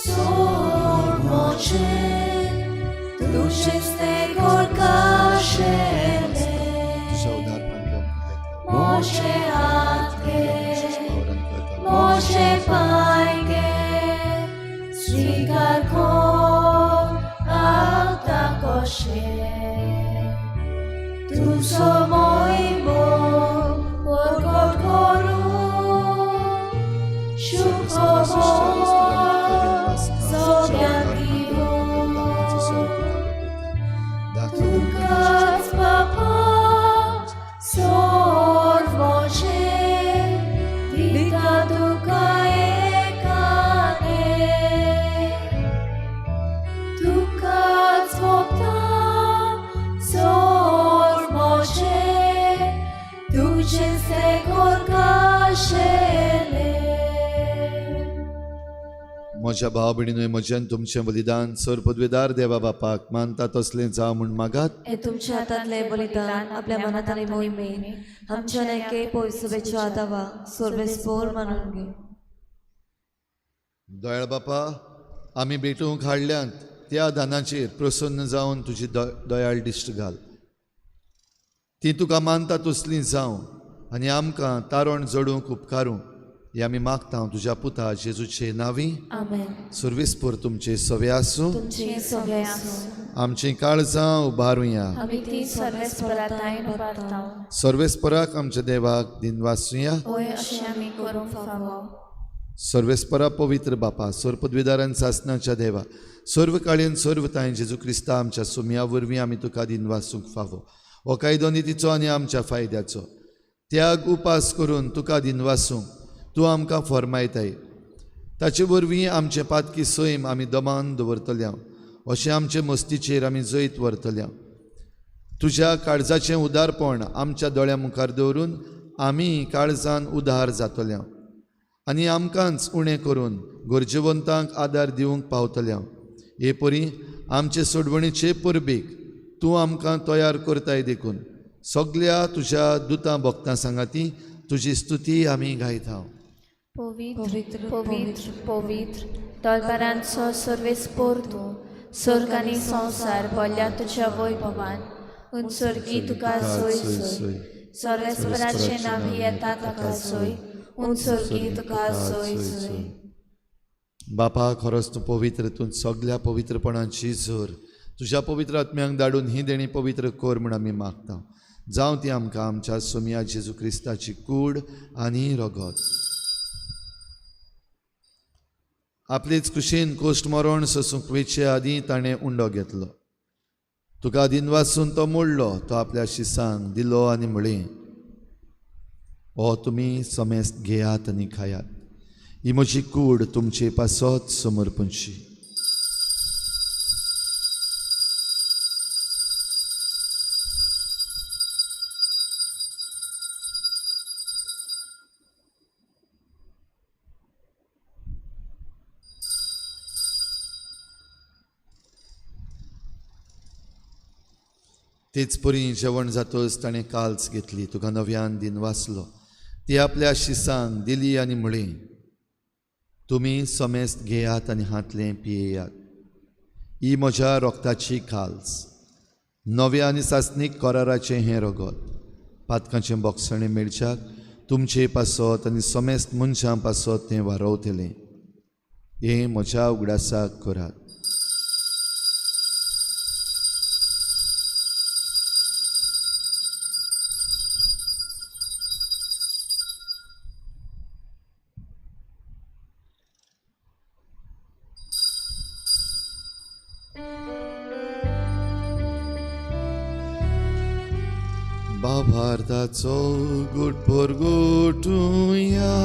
Speaker 6: सोद.
Speaker 1: म्हज्या भाव भयणीनूय म्हजें तुमचें बलिदान सर पदवेदार देवा बापाक मानता तसलें जावं म्हूण मागात.
Speaker 7: हे तुमच्या हातांतले बलिदान आपल्या मनात आनी मोहिमेन आमच्या एके पयसुबेच्या आदावा सोर्वेस्पोर मानून घे.
Speaker 1: दयाळ बापा, आमी भेटूंक हाडल्यांत त्या दानाचेर प्रसन्न जावन तुजी दयाळ दिश्ट घाल. ती तुका मानता तसली जावं आनी आमकां तारण जोडूंक उपकारूं हें आमी मागता तुज्या पुता जेजूचे नांवी.
Speaker 6: आमेन.
Speaker 1: सर्वेस्पोर तुमचे सवे आसूं.
Speaker 6: तुमचे सगळे आसूं.
Speaker 1: आमचीं काळजां उबारुया.
Speaker 6: आमी ती सर्वेस्परातायन उबारता.
Speaker 1: सर्वेस्पराक आमच्या देवाक दिनवासुया.
Speaker 6: होय, अशें आमी करूंक फावो.
Speaker 1: सर्वेस्परा पवित्र बापा, सर्वपदवीदारान सासनाच्या देवा, सर्व काळयेन सर्व तांय जेजू क्रिस्ता आमच्या सुमया वरवीं आमी तुका दिनवासूंक फावो. हो कायदो नितीचो आनी आमच्या फायद्याचो त्याग उपास करून तुका दिनवासूंक तूं आमकां फॉर्मायताय. ताचे वरवीं आमचें पातकी सैम आमी दमान दवरतल्या, अशें आमचे मस्तीचेर आमी जैत व्हरतल्या. तुज्या काळजाचें उदारपण आमच्या दोळ्या मुखार दवरून आमी काळजान उदार जातल्या आनी आमकांच उणें करून गरजेवंतांक आदार दिवंक पावतल्या. हे परी आमचे सोडवणीचे परबेक तूं आमकां तयार करताय देखून सगल्या तुज्या दुतां भक्तां सांगाती तुजी स्तुती आमी गायता.
Speaker 6: पवित्र पवित्र पवित्र तलवारांचो सर्वेस्पोर तूं, स्वर्ग आनी संवसार भरल्या तुज्या वैभवान. उंचर्गी तुका सोय सोय, सर्वेस्पराचें नांव येता ताका सोय, उंचर्गी तुका सोय सोय.
Speaker 1: बापा, खरोच तूं पवित्र, तूं सगल्या पवित्रपणाची जोर. तुज्या पवित्र आत्म्यांक धाडून ही देणी पवित्र कर म्हूण आमी मागता. जावं ती आमकां आमच्या सोमया जेजू क्रिस्ताची कूड आनी रगत. आपलेच कुशीन कोश्ट मरण सोसूंक वेचे आदीं ताणें उंडो घेतलो. तुका दिनवासून तो मोडलो, तो आपल्या शिसांक दिलो आनी म्हळें, हो तुमी समेस्त घेयात आनी खायात, ही म्हजी कूड तुमचे पासत समर्पणची. तेच परी जेवण जातच ताणें काल्स घेतली, तुका नव्यान दिनवासलो, ती आपल्या शिसांक दिली आनी म्हळें, तुमी समेस्त घेयात आनी हातलें पियेयात, ही म्हज्या रोगताची काल्स, नव्या आनी सासणीक कराराचें हें रगत, पातकांचें बोगसणें मेळच्याक तुमचे पासत आनी समेस्त मनशां पासत तें वारवतलें. हें म्हज्या उगडासाक करात. बाभारताचो गुटभर गुटुया,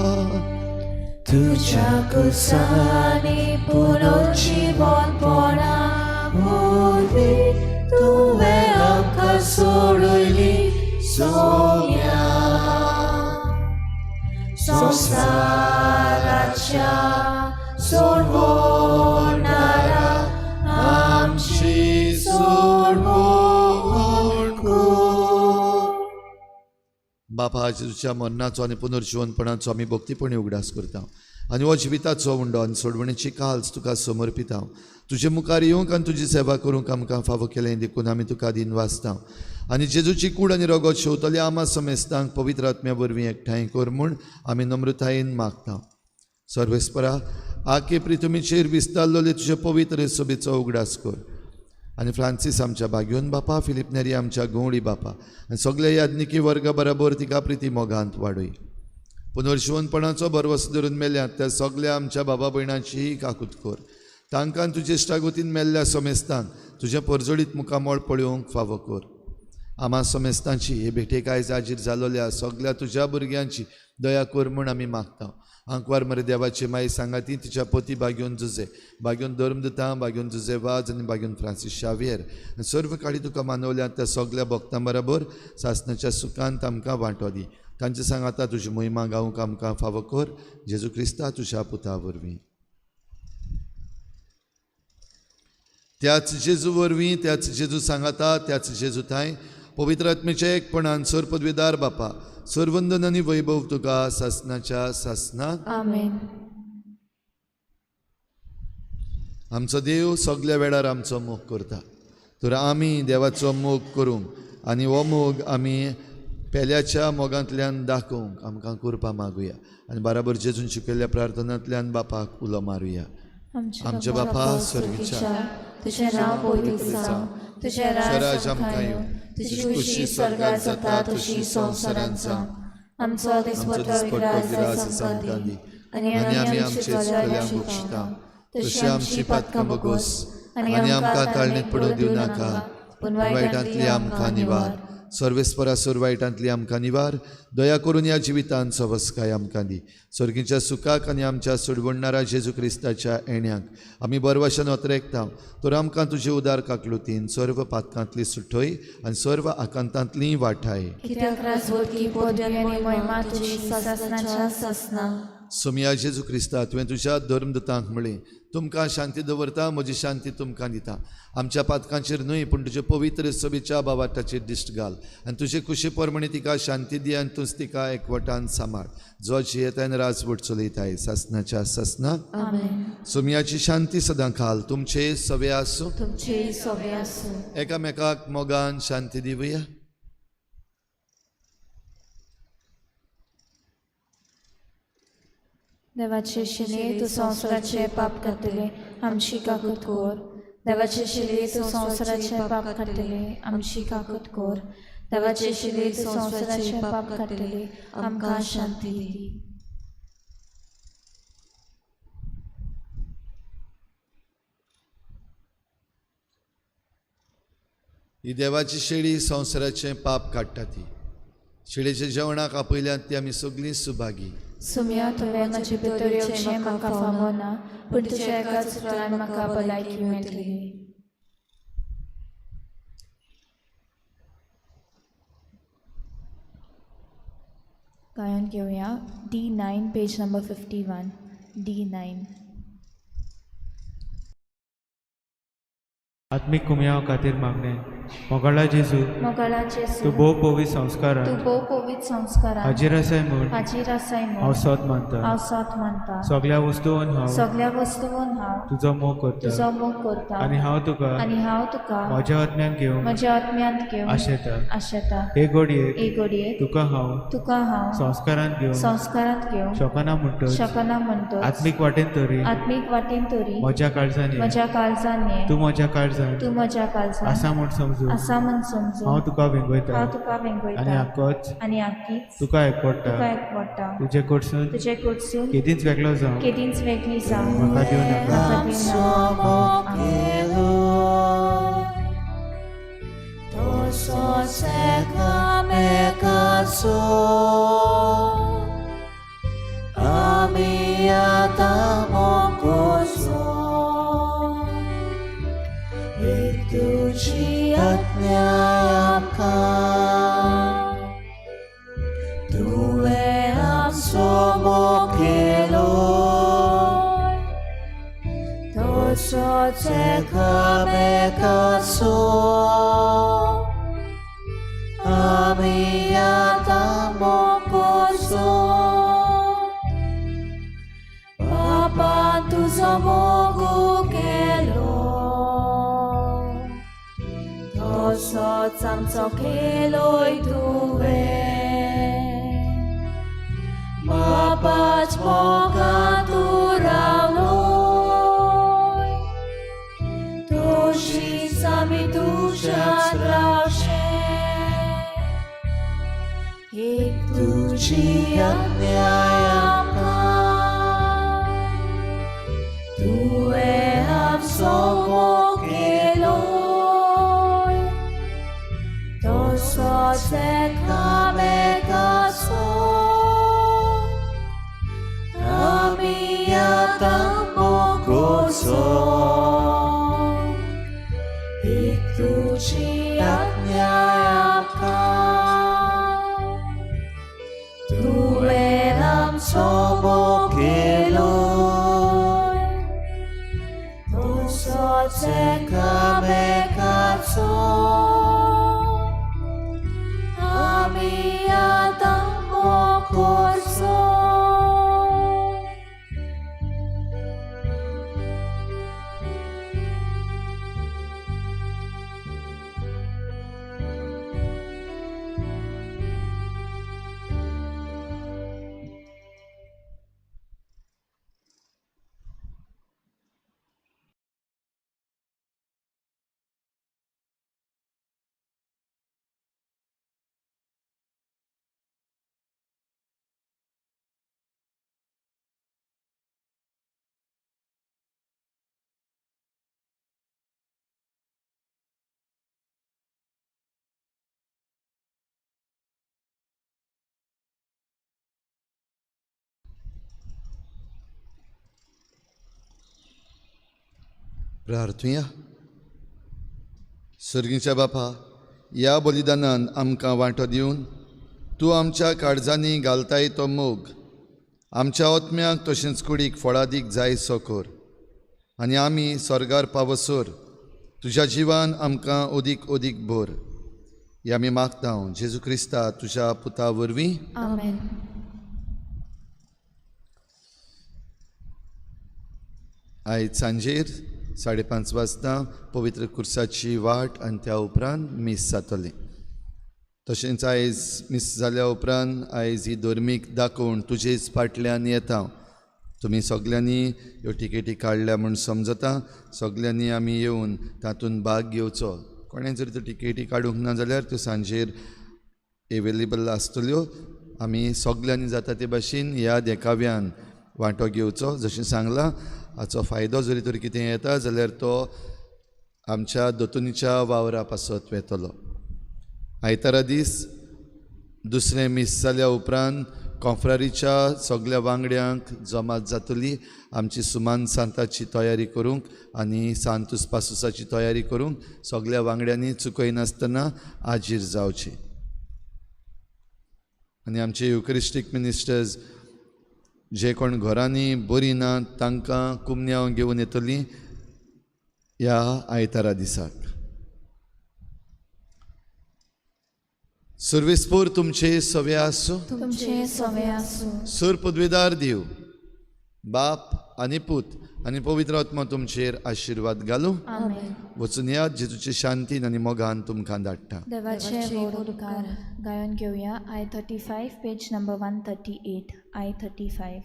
Speaker 7: तुज्या कुसांनी पुनर्जीवनपणा वरवीं तुवें आमकां सोडयली सोम्या. संवसाराच्या सोडवणारा आमची सोडवण कर.
Speaker 1: बापा, जेजूच्या मरणाचो आनी पुनर्जिवनपणाचो आमी भक्तीपणी उगडास करता आनी हो जिविताचो उंडो आनी सोडवणीची काल्स तुका समर्पिता. तुजे मुखार येवंक आनी तुजी सेवा करूंक आमकां फावो केलें देखून आमी तुका दिनवासता. आनी जेजूची कूड आनी रगत शेवतले आमा समेस्तांक पवित्र आत्म्या वरवीं एकठांय कर म्हूण आमी नम्रतायेन मागता. सर्वेस्परा, आके प्रिथुमीचेर विस्तारलेले तुजे पवित्र सभेचो उगडास कर आनी फ्रांसीस आमच्या बाग्योन बापा, फिलीप नेरी आमच्या गवळी बापा आनी सगल्या याज्ञिकी वर्गा बराबर तिका प्रिती मोगांत वाडय. पुनर्जिवनपणाचो भरवसो धरून मेल्यात त्या सगल्या आमच्या बाबा भयणांचीय काकूत कर. तांकां तुजे इश्टागतीन मेल्ल्या समेस्तांक तुजें परजळीत मुखामळ पळोवंक फावो कर. आमा समेस्तांची हे भेटेक आयज हाजीर जालोल्या सगल्या तुज्या भुरग्यांची दया कर म्हूण आमी मागता. आंकवार मरे देवाची माई सांगाती तिच्या पती बाग्योन जुजे, बाग्योन धर्मदुतां, बाग्योन जुजे वाज आनी बाग्योन फ्रांसीस शावियर आनी सर्व काळी तुका मानवल्या त्या सगल्या भक्तां बराबर सासणाच्या सुखांत आमकां वांटो दी. तांचे सांगाता तुजी मोहिमा गावंक आमकां फावो कर. जेजू क्रिस्ता तुज्या पुता वरवीं. त्याच जेजू वरवीं, त्याच जेजू सांगाता, त्याच जेजू थांय पवित्र आत्मेच्या एकपणान सर पदवीदार बापा, सरवंदन आनी वैभव तुका सासनाच्या सासनाक.
Speaker 6: आमेन.
Speaker 1: आमचो देव सगल्या वेळार आमचो मोग करता, तर आमी देवाचो मोग करूंक आनी हो मोग आमी पेल्याच्या मोगांतल्यान दाखोवंक आमकां कुरपा मागुया आनी बाराबर जेजून शिकयल्ल्या प्रार्थनांतल्यान बापाक उलो मारुया. आमच्या बापा स्वर्गीच्या,
Speaker 6: तुझें नांव पवित्र जावं, तुझें राज आमकां येवं, तुजी खुशी स्वर्गात जाता तशी संवसारांत जावं. आमचो दिसपट्टो ग्रास आमकां दी आनी आमी आमचे चुकल्यांक
Speaker 1: बक्षिता तशी आमची पातकां बगोस आनी आमकां ताळणीत पडूंक दिवं नाका, पूण वायटांतली आमकां निवार. सर्वेस्परासूर वायटांतली आमकां निवार. दया करून ह्या जिवितांत सवस्काय आमकां दी. सर्गीच्या सुखाक आनी आमच्या सोडवणणारा जेजू क्रिस्ताच्या येण्याक आमी बरवाशन ओतरेकता, तर आमकां तुजे उदार काकलुतीन सर्व पातकांतली सुटय आनी सर्व आकांतांतली वाठाय.
Speaker 6: कित्याक राजवटकी पदवी आनी महिमा तुजी सासनाच्या सासना.
Speaker 1: सोमया जेजू क्रिस्ता, तुवें तुज्या धर्मदूतांक म्हळें, तुमकां शांती दवरता, म्हजी शांती तुमकां दिता. आमच्या पातकांचेर न्हय पूण तुजे पवित्र सभेच्या बाबाटाचेर दिश्ट घाल आनी तुजे कुशी प्रमाणे तिका शांती दी आनी तूंच तिका एकवटान सांबाळ, जो जियेताय आनी राजवट चलयताय सासनाच्या सासनाक.
Speaker 6: आमेन.
Speaker 1: सोमयाची शांती सदां खाल तुमचे सवे आसूं,
Speaker 6: तुमचेय सोबे आसूं.
Speaker 1: एकामेकाक मोगान शांती दिवया.
Speaker 6: देवाचे शिले तूं संवसाराचे पाप काडटले, आमची काकूत कोर. देवाचे शिले तूं संवसाराचे पाप काडटले, आमची काकूत कोर. देवाचे शिले तूं संवसाराचे पाप काडटले, आमकां शांती दी.
Speaker 1: ही देवाची शेळी संवसाराचें पाप काडटा. ती शेळीच्या जेवणाक आपयल्यात ती आमी सगळीं सुभागी.
Speaker 6: सुम्या, तुवें म्हजे भितर येवचें म्हाका फावो ना, पूण तुज्या एकाच उतरान म्हाका भलायकी मेळटली. गायन घेवया D9 page number 51. D9.
Speaker 8: आत्मीक कुमयाव खातीर मागणें. मोगाळा जेजू,
Speaker 6: मोगाळा जेजू,
Speaker 8: तूं भोव पवित्र संस्कारान
Speaker 6: तूं भोव पवित्र संस्कारान
Speaker 8: हाजीर आसाय म्हूण
Speaker 6: हाजीर आसाय
Speaker 8: हांव
Speaker 6: म्हूण
Speaker 8: सोद मानता.
Speaker 6: हांव सोद मानता.
Speaker 8: सगल्या वस्तून हांव
Speaker 6: सगल्या वस्तून हांव
Speaker 8: तुजो मोग करता
Speaker 6: तुजो मोग करता
Speaker 8: आनी हांव तुका
Speaker 6: आनी हांव तुका
Speaker 8: म्हज्या आत्म्यान घेवंक
Speaker 6: म्हज्या आत्म्यांत घेवन
Speaker 8: आशेता.
Speaker 6: आशेता.
Speaker 8: हे घडयेक
Speaker 6: हे घडयेक
Speaker 8: तुका हांव
Speaker 6: तुका हांव
Speaker 8: संस्कारान घेवंक
Speaker 6: संस्कारांत घेवंक
Speaker 8: शकना म्हणटच
Speaker 6: शकना म्हणटच
Speaker 8: आत्मीक वाटेन तरी
Speaker 6: आत्मीक वाटेन तरी
Speaker 8: म्हज्या काळजान ये.
Speaker 6: म्हज्या काळजान ये.
Speaker 8: तूं म्हज्या काळजान
Speaker 6: तूं म्हज्या काळजान
Speaker 8: आसा म्हूण समजून
Speaker 6: आसा म्हूण समजून
Speaker 8: हांव तुका वेंगयता
Speaker 6: हांव तुका
Speaker 8: आनी
Speaker 6: वेंगयता
Speaker 8: आकोच
Speaker 6: आनी आकीच
Speaker 8: तुका एकवडटा.
Speaker 6: तुका एकवडटा.
Speaker 8: तुजे कडसून
Speaker 6: तुजे कडसून
Speaker 8: केदींच वेगळो जावं
Speaker 6: केदींच वेगळी जावं
Speaker 8: म्हाका दिवं नाका.
Speaker 6: म्हाका दिवं नाका.
Speaker 9: Somo
Speaker 1: प्रार्थुया. सर्गीच्या बापा, ह्या बलिदानान आमकां वांटो दिवन तूं आमच्या काळजांनी घालताय तो मोग आमच्या आत्म्याक तशेंच कुडीक फळादीक जायसो कर आनी आमी स्वर्गार पावसर तुज्या जिवान आमकां अदीक अदीक भर. हे आमी मागता जेजू क्रिस्ता तुज्या पुता वरवीं.
Speaker 6: आमेन.
Speaker 1: आयज सांजेर 5:30 वाजता पवित्र कुर्साची वाट आनी त्या उपरांत मीस जातलें. तशेंच आयज मीस जाल्या उपरांत आयज ही धर्मीक दाखोवण तुजेच फाटल्यान येता. तुमी सगल्यांनी ह्यो टिकेटी काडल्या म्हूण समजता. सगल्यांनी आमी येवन तातूंत भाग घेवचो. कोणें जर त्यो टिकेटी काडूंक ना जाल्यार त्यो सांजेर एवेलेबल आसतल्यो. आमी सगल्यांनी जाता ते भाशेन ह्या देखाव्यान वांटो घेवचो. जशें सांगलां, हाचो फायदो जरी तर कितें येता जाल्यार तो आमच्या दोतोनीच्या वावरा पासत वेतलो. आयतारा दीस दुसरें मीस जाल्या उपरांत कॉन्फ्रारीच्या सगल्या वांगड्यांक जमात जातली आमची सुमान सांताची तयारी करूंक आनी सांतूस पासुसाची तयारी करूंक. सगल्या वांगड्यांनी चुकयनासतना हाजीर जावची. आनी आमचे युक्रिस्टीक मिनिस्टर्स जे कोण घरांनी बरी ना तांकां कुमन्यांव घेवन येतली ह्या आयतारा दिसाक. सर्वेस्पोर तुमचे सवे आसूं.
Speaker 6: तुमचे सवे आसूं.
Speaker 1: सुर पदवेदार देव बाप आनी पूत आनी पवित्र आत्मा तुमचेर आशिर्वाद घालूं.
Speaker 6: आमेन.
Speaker 1: वचून यात जेजूचे शांतीन आनी मोगान तुमकां धाडटा.
Speaker 6: देवाचे व्हड उपकार. गायन घेवया I-35 page number 138. I-35.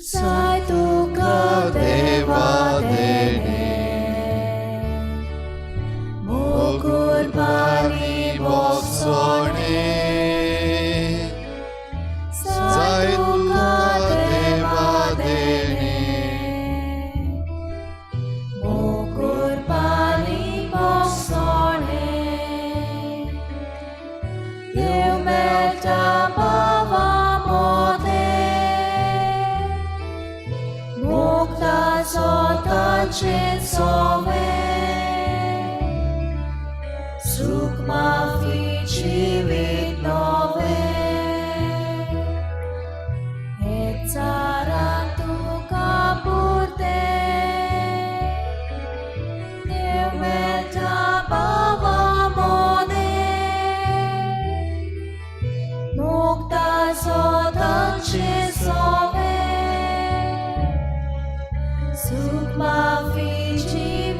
Speaker 6: जाय तुका देवा देणे
Speaker 1: मोगुरपानी बोसोणे जाय तुका देवा देणे
Speaker 6: मोगुरपानी बोसोणे देव मेळटा भावा मोदें मुक्ता जोताचें सोवें सुख माफी जिवीत नवें हेचारान तुका पुरतें देव मेळटा भावा मोदें मुक्ता जोताचें सोवें सुख माफी जिवीत.